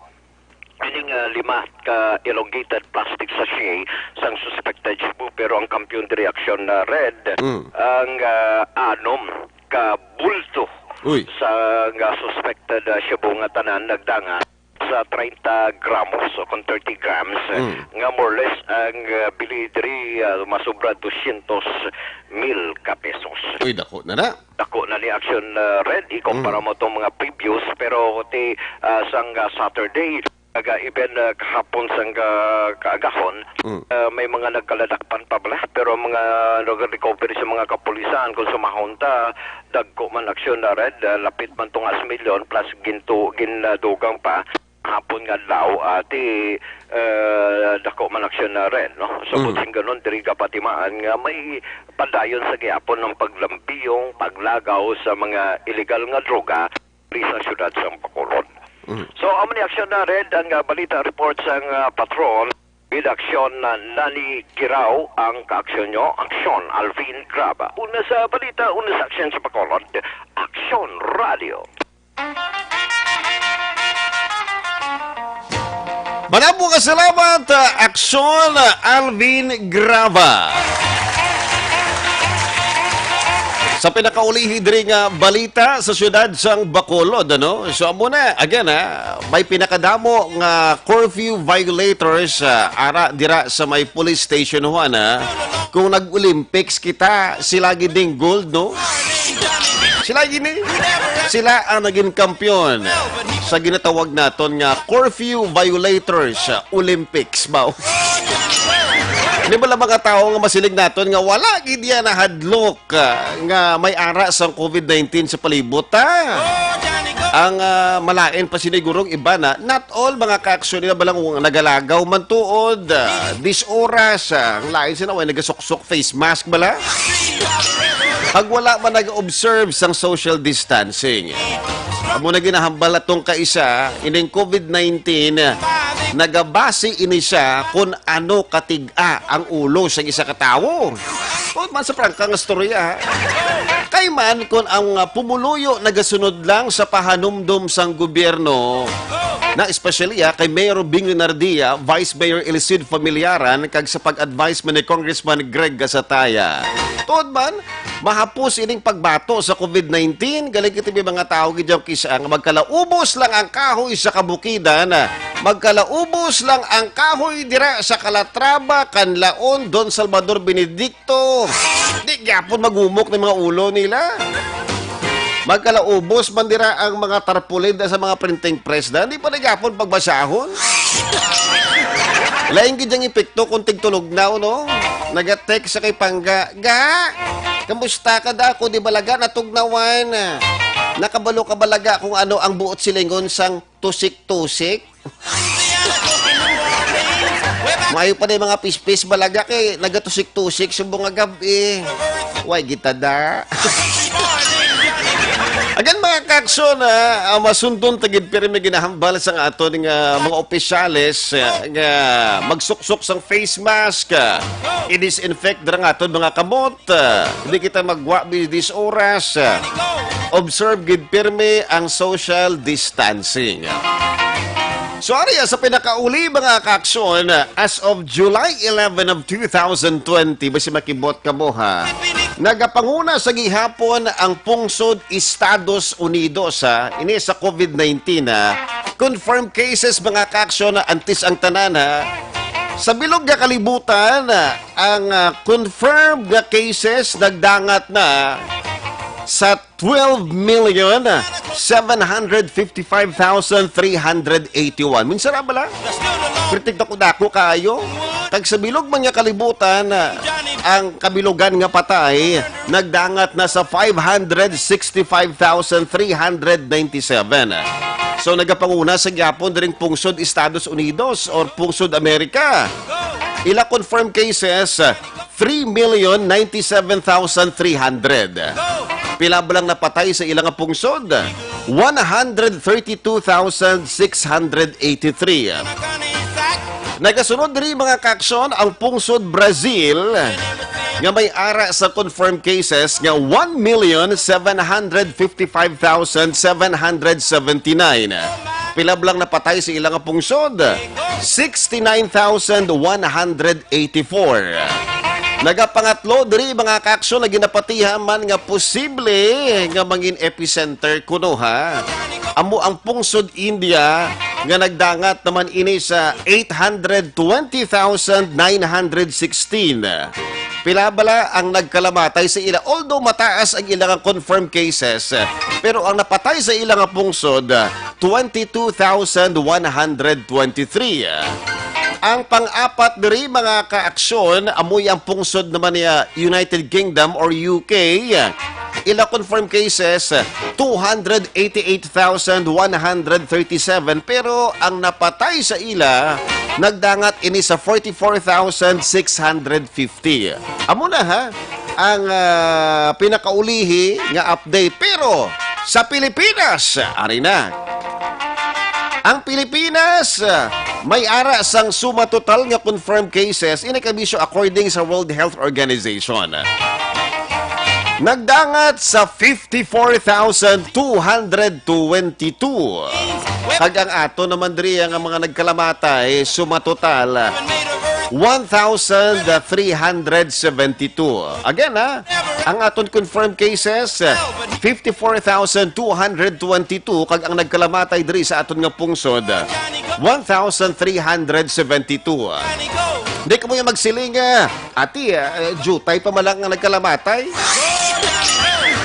Ining, ah, lima ka elongated plastic sachet sang suspected shabu, pero ang kampiyon diri, action na Red, Mm. ang, ah, anom ka bulto Uy. sa nga suspected, ah, shabu nga tanan nagdanga sa treinta gramos o kon thirty grams, Mm. nga more or less ang, ah, bili diri, ah, masubra dosyentos mil ka pesos. Uy, dako na na. Dako na ni action, ah, Red, ikumpara Mm. mo tong mga previous, pero ti, ah, sang, ah, Saturday, kag, ah, even, ah, kahapon sang, ah, kaagahon, Mm. ah, may mga nagkaladakpan pa bala, pero ang mga nag-recover sa mga kapulisan, kung sumahon ta, dagko man action na Red, ah, lapit man to nga as milyon plus gintu-, ginadugang pa hapon nga adlaw, ah, ti, ah, dako man action na Red, no? So, Mm. kung sing ganun, diri ka patimaan nga may padayon sa gihapon ng paglambiyong, paglagaw sa mga illegal nga droga diri sa siyudad sa Bacolod. Mm. So, amo ni action na Red ang, ah, balita report sang, ah, patrol. With action na Nani Giraw ang kaaksyon nyo. Aksyon, Alvin Graba. Una sa balita, una sa aksyon sa Bacolod. Aksyon Radio. Madamo nga salamat, ah, Aksyon, Alvin Graba. Sa pinakaulihi diri nga balita sa siyudad sang Bacolod, ano? So, amo na, again, ha, may pinakadamo nga curfew violators, ah, ara dira sa may police station, Juan, ha? Kung nag-Olympics kita, sila gid ning gold, no? Sila gini. Sila ang naging kampiyon sa ginatawag naton nga curfew violators, ah, Olympics ba? Di ba lang mga tao nga masiling naton nga wala gid yan nahadlok ah, nga may ara sang covid nineteen sa palibot, ha? Ang ah, malain pa sinigurong iba na, not all mga kaaksyon nila balang nagalagaw man tuod, ah, dis oras, ah, ang lain sila way nagasuksok face mask bala. Pag wala man nag-observe sang social distancing. Amo na ginahambal atong kaisa, ining covid nineteen, nagabase ini siya kung ano katig-a ang ulo sang isa ka tawo. Tuod man sa prangka nga storya, ha? Kay man, kung ang, ah, pumuluyo nagasunod lang sa pahanumdom sang gobyerno, na especially, ah, kay Mayor Bing Renardia, Vice Mayor Elicid Familiaran, kag sa pag-advise man ni Congressman Greg Gasataya. Tuod man, mahapos ining pagbato sa covid nineteen, galing kita may mga tawo gid dyan kisa nga magkalaubos lang ang kahoy sa kabukidan, magkalaubos lang ang kahoy dira sa Calatrava, Canlaon, Don Salvador Benedicto, to. Di gyapon magumok ni mga ulo nila. Magkalaubos man dira ang mga tarpaulin sa mga printing press na, di pa na gyapon pagbasahon. Lain gid ang epekto kung tigtulog na, no? Nagatext sa kay Pangga, "Ga, kamusta ka da? Ako di balaga natugnawan. Nakabalo ka balaga kung ano ang buot silingon sang tusik-tusik?" Maayo pa na yung mga pispis balaga kay nagatusik-tusik subong nga gab-i. Way gitada. Again, mga kakson, ah, ah, masundon tagid pirmi ginahambal sang aton nga mga opisyales, ah, nga magsuksok sang face mask, ah, i-disinfect dira nga aton mga kamot, ah, hindi kita magwa bidis oras, ah, observe gid pirmi ang social distancing. So, ari sa pinakauli, mga kaaksyon, as of July eleven of two thousand twenty, basi makibot ka mo, ha, nagapanguna sa gihapon ang pungsod Estados Unidos, ha, ini sa covid nineteen, ha. Confirmed cases, mga kaaksyon, antes ang tanan, ha. Sa bilog nga kalibutan, ang, ah, confirmed nga cases nagdangat na sa twelve million seven hundred fifty-five thousand three hundred eighty-one. Minsan na bala? Kritik na ko dako kaayo. Kag sa bilog man nga kalibutan, ang kabilugan nga patay nagdangat na sa five hundred sixty-five thousand three hundred ninety-seven. So, nagapanguna sa gyapon diring pungsod Estados Unidos or pungsod Amerika. Ila confirmed cases, three million ninety-seven thousand three hundred. Pila ba lang napatay sa ila nga pungsod? One hundred thirty-two thousand six hundred eighty-three. Nagasunod diri, mga kaaksyon, ang pungsod Brazil nga may ara sa confirmed cases nga one million seven hundred fifty-five thousand seven hundred seventy-nine. Pila ba lang napatay sa ila nga pungsod? Sixty-nine thousand one hundred eighty-four. Nagapangatlo diri, mga kaaksyon, nga ginapatihan man nga posible nga mangin epicenter kuno, ha. Amo ang pungsod India nga nagdangat naman ini sa eight hundred twenty thousand nine hundred sixteen. Pila bala ang nagkalamatay sa ila? Although mataas ang ila nga confirmed cases, pero ang napatay sa ila nga pungsod, twenty-two thousand one hundred twenty-three. Ang pang-apat diri, mga kaaksyon, amoy ang pungsod naman ni, ah, United Kingdom or U K. Ila confirmed cases, two hundred eighty-eight thousand one hundred thirty-seven, pero ang napatay sa ila nagdangat ini sa forty-four thousand six hundred fifty. Amo na, ha, ang, ah, pinakaulihi nga update. Pero sa Pilipinas, ari na. Ang Pilipinas, ah, may ara sang suma total nga confirmed cases, ini kabisyo according sa World Health Organization. Nagdangat sa fifty-four thousand two hundred twenty-two. Kag ang ato naman diri nga mga nagkalamatay, suma total, one thousand three hundred seventy-two. Again, ha, ang aton confirmed cases, fifty-four thousand two hundred twenty-two, kag ang nagkalamatay diri sa aton nga pungsod, one thousand three hundred seventy-two. Di kamo yung magsiling, ah, "Ati, ah, eh, jutay pa man lang ang nagkalamatay."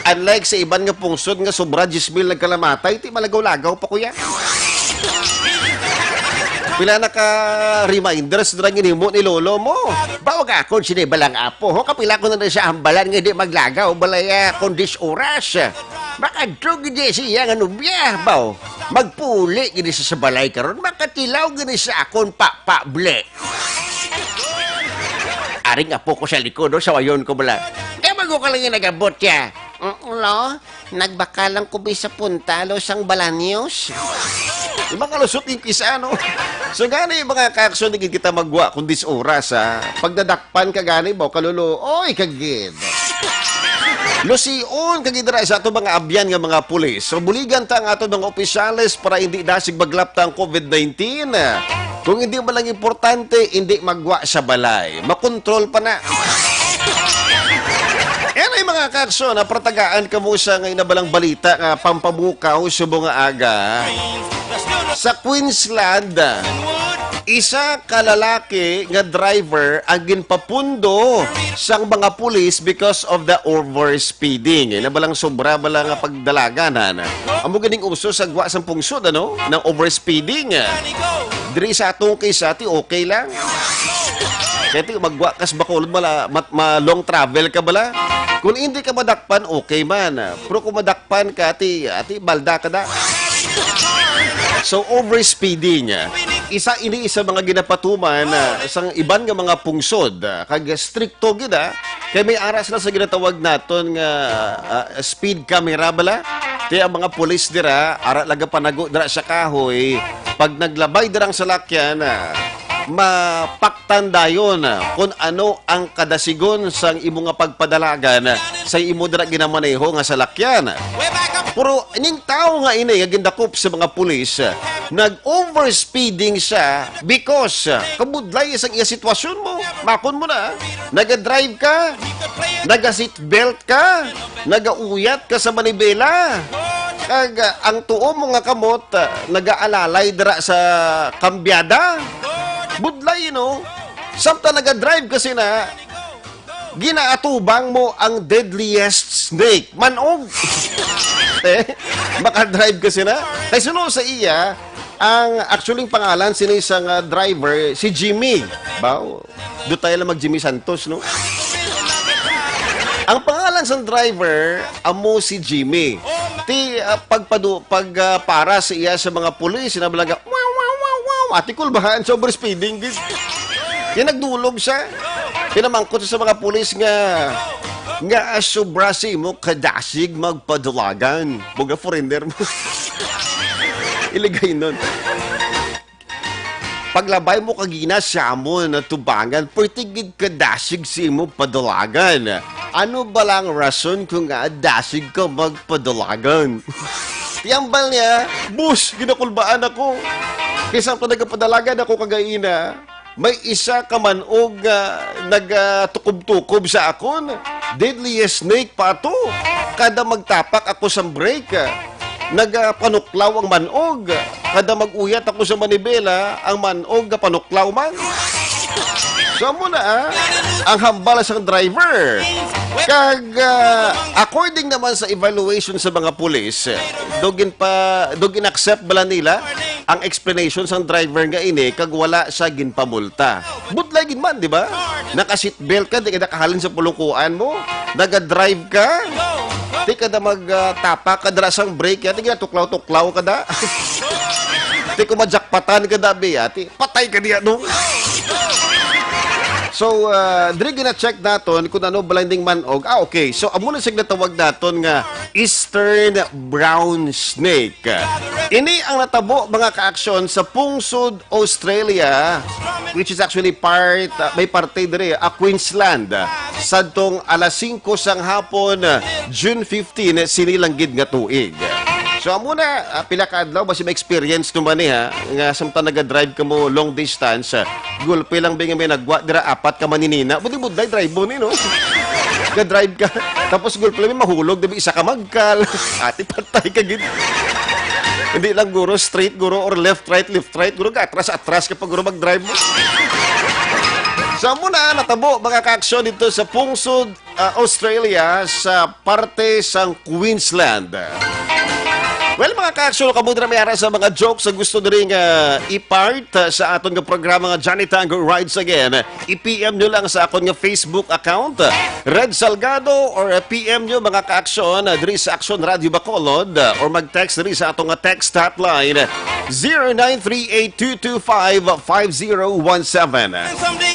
Unlike sa iban nga pungsod nga sobra diyes mil nagkalamatay, ti malagaw-lagaw pa, kuya. Pila na ka reminders na ginhimo ni lolo mo? Baw, nga akon sini balang apo, ho? Kapila ko na rin siya hambalan nga di maglagaw, balaya kon diyes oras. Makadto gid siya nga nubya, baw. Magpuli gid siya sa balay karon, makatilaw gid sa akon pa, pable. Aring apo ko sa likod, oh, sawayon ko bala. Kaya bago ka lang yung nag-abot, ya. Mm, lo, nagbaka lang ko bi sa puntalo sang balanyos. Di ba kalusot yung kisa, no? So, gani, mga kaakson, di gid kita magwa kung diyes oras, ha? Pagdadakpan ka gani, baw, kaluluoy ka gid. Lusion ka gid dira sa ato mga abyan nga mga pulis. So, buligan ta ang ato mga opisyales para hindi dasig maglapta ang covid nineteen. Kung hindi man lang importante, hindi magwa sa balay. Makontrol pa na. Anyway, mga kakso, napratagaan ka mo sa nga inabalang balita nga pampabukaw subong nga aga. Sa Queensland, isa ka lalaki nga driver ang ginpapundo sang mga pulis because of the overspeeding. Inabalang sobra bala nga pagdalagan, ha? Amo ganing uso sa gwa sang pungsod, ano? Ng overspeeding. Diri sa atong case, ati, okay lang. Kaya ti, magwa kas Bacolod, mala, mat, ma long travel ka bala. Kung hindi ka madakpan, okay man. Pero kung madakpan ka, ati, ati, balda ka da. So, overspeeding. Isa ini sa mga ginapatuman, ah, sang iban nga mga pungsod, ah, kag strikto gid, ah. Kay may ara sila sa ginatawag naton nga, ah, speed camera bala. Kaya ang mga pulis dira, ara lagapanago dira sa kahoy. Pag naglabay dira ang salakyan, ah, mapaktan dayon, ah, kung ano ang kadasigon sang imo nga pagpadalagan, ah, sa imo dira ginamaneho nga salakyan. Pero ning tawo nga ini nga gindakop sa mga pulis, ah, nag-overspeeding siya because, ah, kabudlay sang iya sitwasyon mo. Makon mo na, naga-drive ka, naga-seatbelt ka, nagauyat ka sa manibela. Kag, ah, ang tuo mo nga kamot, ah, nagaalalay dira sa kambyada. Budlay, no? Samtang naga-drive ka sina, ginaatubang mo ang deadliest snake. Manog! Eh, makadrive ka sina? Kay suno sa iya, ang actually pangalan sini sa nga driver, si Jimmy. Baw, do tayo lang mag Jimmy Santos, no? Ang pangalan sang driver, amo si Jimmy. Ti, ah, pagpadu-, pag, ah, para sa iya sa mga pulis, sinabalaga, "Wow, wow, wow, wow." Ati, kulbahan sa overspeeding, gid. Kaya nagdulog siya. Pinamangkot sa mga pulis nga, nga, ah, sobra si mo kadasig magpadulagan. Buga foreigner mo. Iligay nun. Paglabay mo kagina sa amon na tubangan, perti gid ka dasig sa imo padalagan. Ano ba lang rason kung nga dasig ka magpadalagan? Tiyambal niya, "Bus, ginakulbaan ako. Kaysa pa nagapadalagan ako kagaina, may isa ka manog nga nagatukob-tukob sa akon. Deadliest snake pa to. Kada magtapak ako sa brake, nagapanuklaw ang manog. Kada mag-uyat ako sa manibela, ang manog gapanuklaw man." So, amo na, ah, ang hambal sang driver. Kag, ah, according naman sa evaluation sa mga pulis, do ginpa-, do gin-accept bala nila ang explanation sang driver nga ini kag wala siya ginpamulta. Budlay gid man, di ba? Naka-seatbelt ka, di ka nakahalin sa pulungkuan mo. Naga-drive ka. Di ka na mag, ah, tapak ka dira sang brake, ati, tuklaw-tuklaw ka da. Di ko majakpatan ka da, be, ati. Patay ka diya, no? So, ah, diri gina-check naton kung ano bala ning manog. Ah, okay. So, amo na siya ginatawag naton nga Eastern Brown Snake. Ini ang natabo, mga kaaksyon, sa pungsod Australia, which is actually part, ah, may parte diri, ah, Queensland, ah, sadtong alas singko sang hapon, ah, June fifteen, sini lang gid nga tuig. So, amo na, ah, pila ka adlaw, basi ma-experience naman ni, ha, nga samtang naga-drive ka mo long distance, ah, gulpi lang ba nga may nagwa, dira apat ka maninina, budlay-budlay drive mo ni, no? Ga-drive ka, tapos gulpi lang may mahulog, dabi isa ka magkal, ati patay ka gid. Hindi lang guro, straight guro, or left, right, left, right, guro, ga-atras, atras ka pa guro mag-drive mo. So, amo na, natabo, mga ka-aksyon dito sa pungsod, ah, Australia, sa parte sang Queensland. Well, mga ka-aksyon, kamo dira may ara sa mga jokes sa gusto diri nga i-part, ah, sa aton nga programa nga Johnny Tango Rides Again, i-P M nyo lang sa akon nga Facebook account, Red Salgado, or, ah, P M nyo, mga ka-aksyon, ah, diri sa Aksyon Radio Bacolod, ah, or mag-text diri sa aton nga text hotline, zero nine three eight two two five five zero one seven.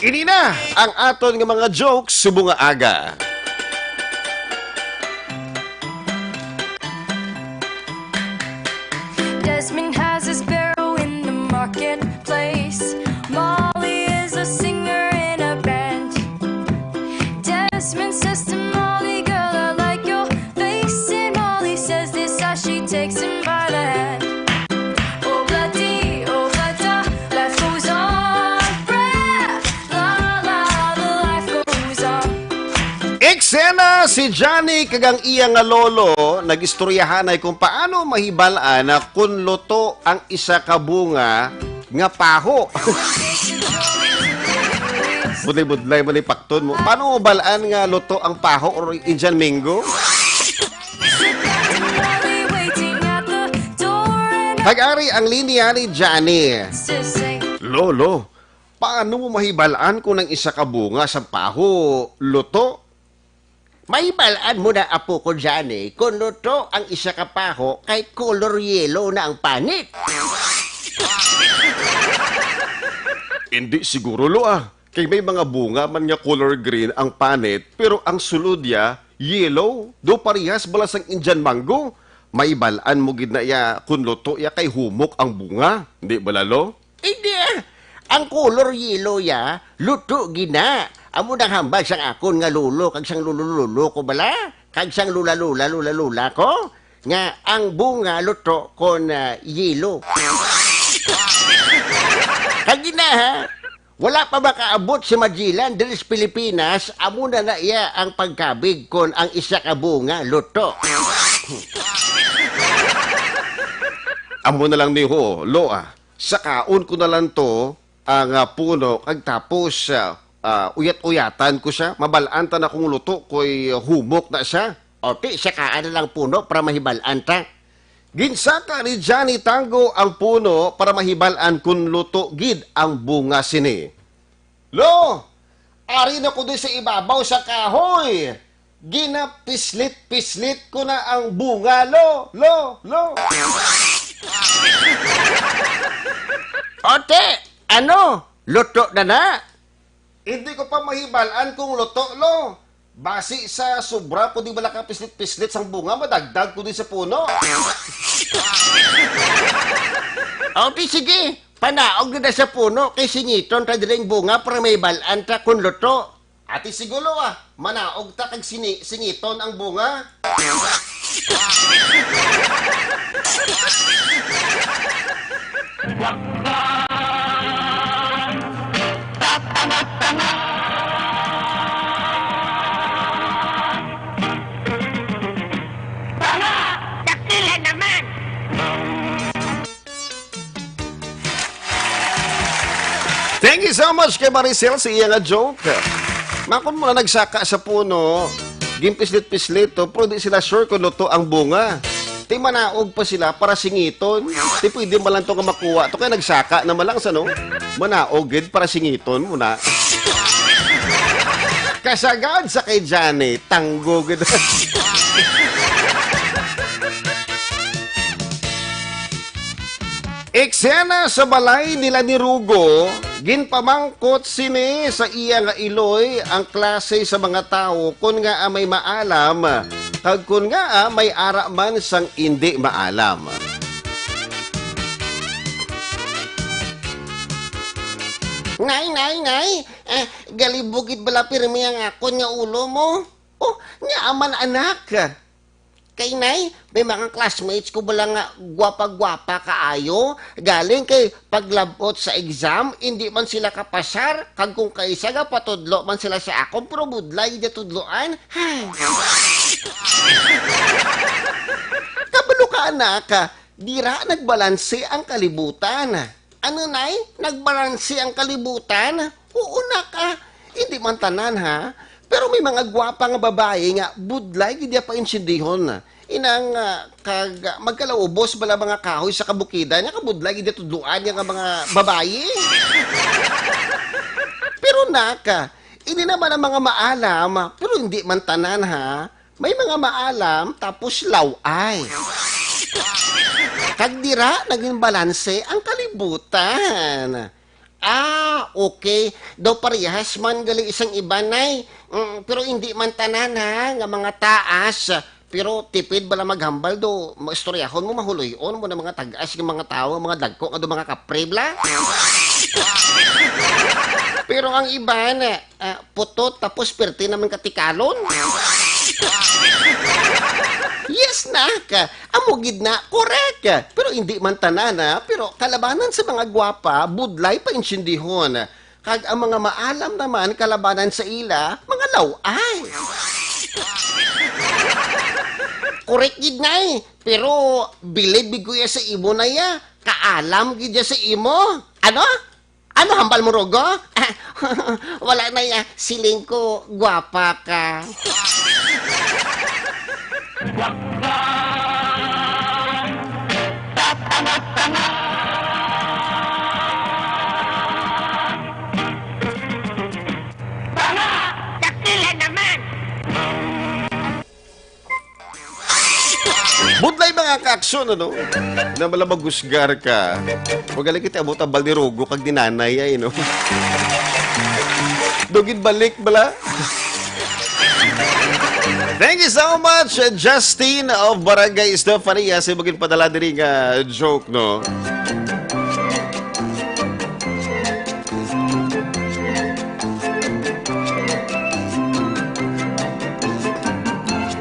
Ini na ang aton nga mga jokes subong nga aga. Desmond has a sparrow in the marketplace. Molly is a singer in a band. Desmond says to Molly, "Girl, I like your face." And Molly says this as she takes him by the hand. Oh, bloody, oh, bloody, life goes on. Breath, la, la, the life goes on. Eksena, si Johnny kag ang iya nga lolo nagistoryahanay kung paano mahibal-an na kun luto ang isa ka bunga nga paho. Budlay-budlay man ni pakton mo. Paano mo bal-an nga luto ang paho or Indian mango? Hag-ari ang linya ni Johnny. Lolo, paano mo mahibal-an kung ang isa ka bunga sa paho luto? Mahibal-an mo na, apo ko, Johnny, kung luto ang isa ka paho kay color yellow na ang panit. Hindi siguro, lo, ah. Kay may mga bunga man nga color green ang panit, pero ang sulod ya yellow. Do parehas bala sang Indian mango. Mahibal-an mo gid na ya kung luto ya kay humok ang bunga. Di bala, lo? Hindi, ah. Ang color yellow ya, luto gina. Amo nang hambal sang akon nga lolo kag sang lolo-lolo ko bala, kag sang lula-lula, lula-lula ko, nga ang bunga luto kon, ah, yellow. Kag gina, ha? Wala pa makaabot si Magellan diri sa Pilipinas, amo na na iya ang pagkabig kon ang isa ka bunga luto. Amo na lang ni ho, lo, ah. Sakaon ko na lang to, ang, ah, puno, kag tapos, ah, ah, uyat-uyatan ko sia. Mabal-an ta na kung luto ko'y humok na sia. O, ti, sakaan na lang puno para mahibal-an ta. Ginsaka ni Johnny Tango ang puno para mahibal-an kung luto gid ang bunga sini. Lo, ari na ko di sa ibabaw sa kahoy. Ginapislit-pislit ko na ang bunga, lo, lo, lo. Ote, ano? Luto na na? Hindi ko pa mahibal-an kung luto, lo. Basi sa sobra ko di bala ka pislit-pislit sang bunga, madagdag ko di sa puno. O, di sige, panaog na sa puno kay singiton ta diri ang bunga para mahibal-an ta kung luto. Ati siguro, ah, manaog ta kag sini-, singiton ang bunga. Tanga! Dakila naman! Thank you so much kay Maricel sa iya nga joke. Makon mo na nagsaka sa puno, ginpislit-pislit to, pero di sila sure kung luto ang bunga. Ti manaog pa sila para singiton. Ti pwede man lang to nga makuha to, kaya nagsaka na man lang sa, no? Manaog gid para singiton mo na. Kasagad sa kay Johnny, tanggo gid. Eksena sa balay nila ni Rugo, ginpamangkot sini sa iya nga iloy ang klase sa mga tawo, kon ngaa may maalam, kag kon ngaa may ara man sang indi maalam. Nay, nay, nay, eh, galibugit bala pirmi ang akon nga ulo mo? Oh, ngaa man, anak? Kay, Nay, may mga classmates ko bala nga gwapa-gwapa kaayo. Galing kay paglabot sa exam, indi man sila kapasar. Kag kung kaisa gapatudlo man sila sa akon, pero budlay gid tudloan. Hay. Kabalo ka, anak, dira nagbalanse ang kalibutan. Ano, Nay? Nagbalanse ang kalibutan? Oo, nak, ah. Hindi man tanan, ha? Pero may mga gwapa nga babayi nga budlay gid ya painsyendihon. Inang, ah, kag, ah, magkalaubos bala mga kahoy sa kabukidan, nga kabudlay gid ya tudloan ya nga mga babayi. Pero, nak, ah, ini naman ang mga maalam, pero hindi man tanan, ha? May mga maalam, tapos law-ay. Kag dira naging balanse ang kalibutan. Ah, okay. Daw parehas man gali sang iban, Nay. Mm, pero hindi man tanan, ha, nga mga taas. Pero tipid bala maghambal do. Maistoryahon mo, mahuloy-on mo na mga tag-as nga mga tawo, mga dagko nga do mga kapre, bala. Pero ang iban, ah, putot, tapos perte naman katikalon. Yes, nak. Amo gid na, correct. Pero hindi man tanan, ha? Pero kalabanan sa mga gwapa, budlay painsyendihon. Kag ang mga maalam naman, kalabanan sa ila, mga law-ay. Correct gid, Nay. Pero bilib gid ko ya sa imo, Nay, ah. Kaalam gid ya sa imo. Ano? Ano hambal mo, Rugo? Wala, Nay, ah. Siling ko, gwapa ka. Tanga! Dakila naman! Budlay, mga kaaksyon, ano? Na bala maghusgar ka. Magaling kita abot ang balde Rugo kag ni Nanay ay, no? Dugin balik bala. Thank you so much, Justin of Barangay Estefania, sa imong ginpadala diri nga joke, no?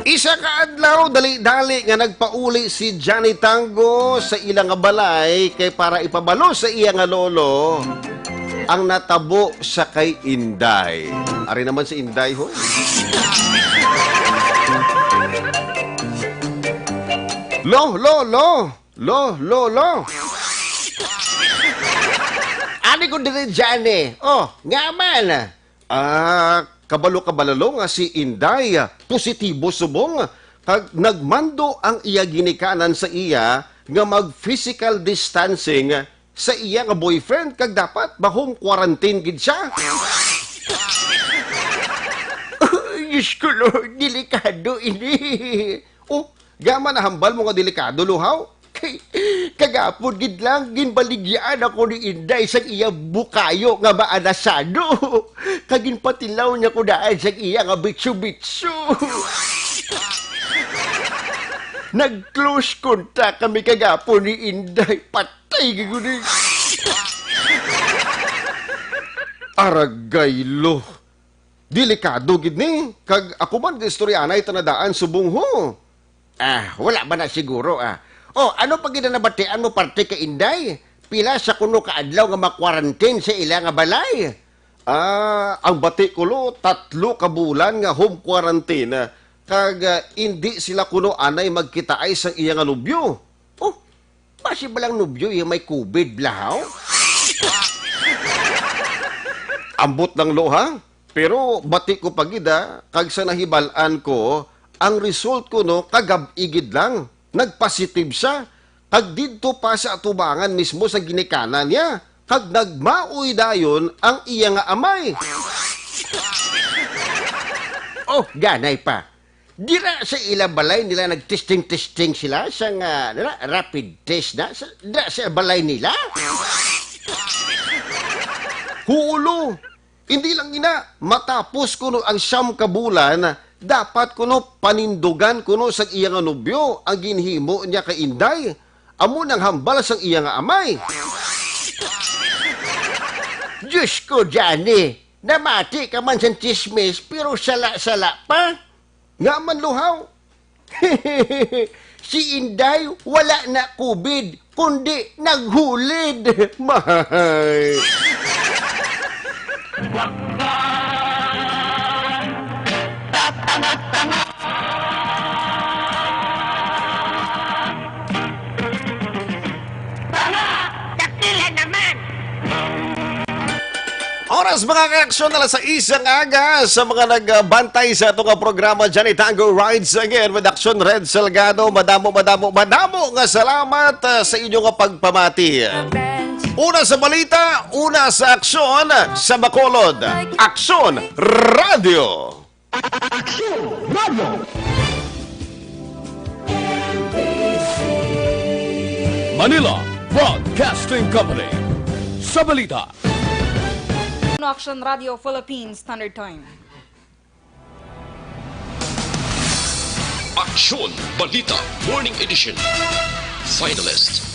Isa ka adlaw, dali-dali nga nagpauli si Johnny Tango sa ila nga balay kay para ipabalo sa iya nga lolo ang natabo sa kay Inday. Ari naman si Inday, ho. Lo, lo, lo! Lo, lo, lo! Ani ko diri, Johnny. Oh, nga man. Ah, kabalo ka bala, lo, nga si Inday, ah, positibo subong, kag nagmando ang iya ginikanan sa iya nga mag-physical distancing sa iya nga boyfriend, kag dapat ma-home quarantine gid siya. Ay, Diyos ko, Lord, delikado ini. Oh, gama na hambal mo nga delikado, Luhaw. Kay, kagapon gid lang, ginbaligyaan ako ni Inday sang iya bukayo nga maanasado. Kag ginpatilaw niya ko daan sang iya nga bitso-bitso. Nag-close contact kami kagapon ni Inday. Patay gid ko ni. Aragay, lo. Delikado gid ni. Kag ako man, istoryanay ta na daan subong, ho. Ah, wala ba na siguro, ah? Oh, ano pa gid ang nabatian mo parte kay Inday? Pila sa kuno ka adlaw nga ma-quarantine sa ila nga balay? Ah, ang bati ko, lo, tatlo ka bulan nga home quarantine, ah, kag, ah, indi sila kuno anay magkitaay sang iya nga nobyo. Oh, basi ba lang nobyo iya may covid, Luhaw? Ambot lang, lo, ha? Pero bati ko pa gid, ah, kag sa nahibal-an ko, ang result kuno kagab-i gid lang, nagpositive siya, kag didto pa sa atubangan mismo sa ginikanan niya, kag nagmaoy dayon ang iya nga amay. Oh, ganay pa. Dira sa ila balay nila nag-testing-testing sila sa nga, ano na, rapid test na sa, dira sa balay nila? Huulo. Hindi lang ina, matapos kuno ang siyam ka bulan, dapat kuno panindugan kuno sa iya nga nobyo ang ginhimo niya kay Inday. Amo nang hambal sang iya nga amay. Diyos ko, Johnny, namati ka man sang chismis, pero sala-sala pa. Nga man, Luhaw, Si Inday, wala na COVID, kundi naghulid. Mahay. Oras, mga ka-aksyon, alas sais ang aga. Sa mga nagbantay sa ato nga programa dyan, Itango Rides Again with Aksyon Red Salgado. Madamo, madamo, madamo nga salamat, ah, sa inyo nga pagpamati. Una sa balita, una sa aksyon, sa Bacolod. Aksyon Radio. Aksyon Radio. Manila Broadcasting Company. Sa balita. Action Radio Philippines Standard Time. Aksyon Balita Morning Edition. Finalist.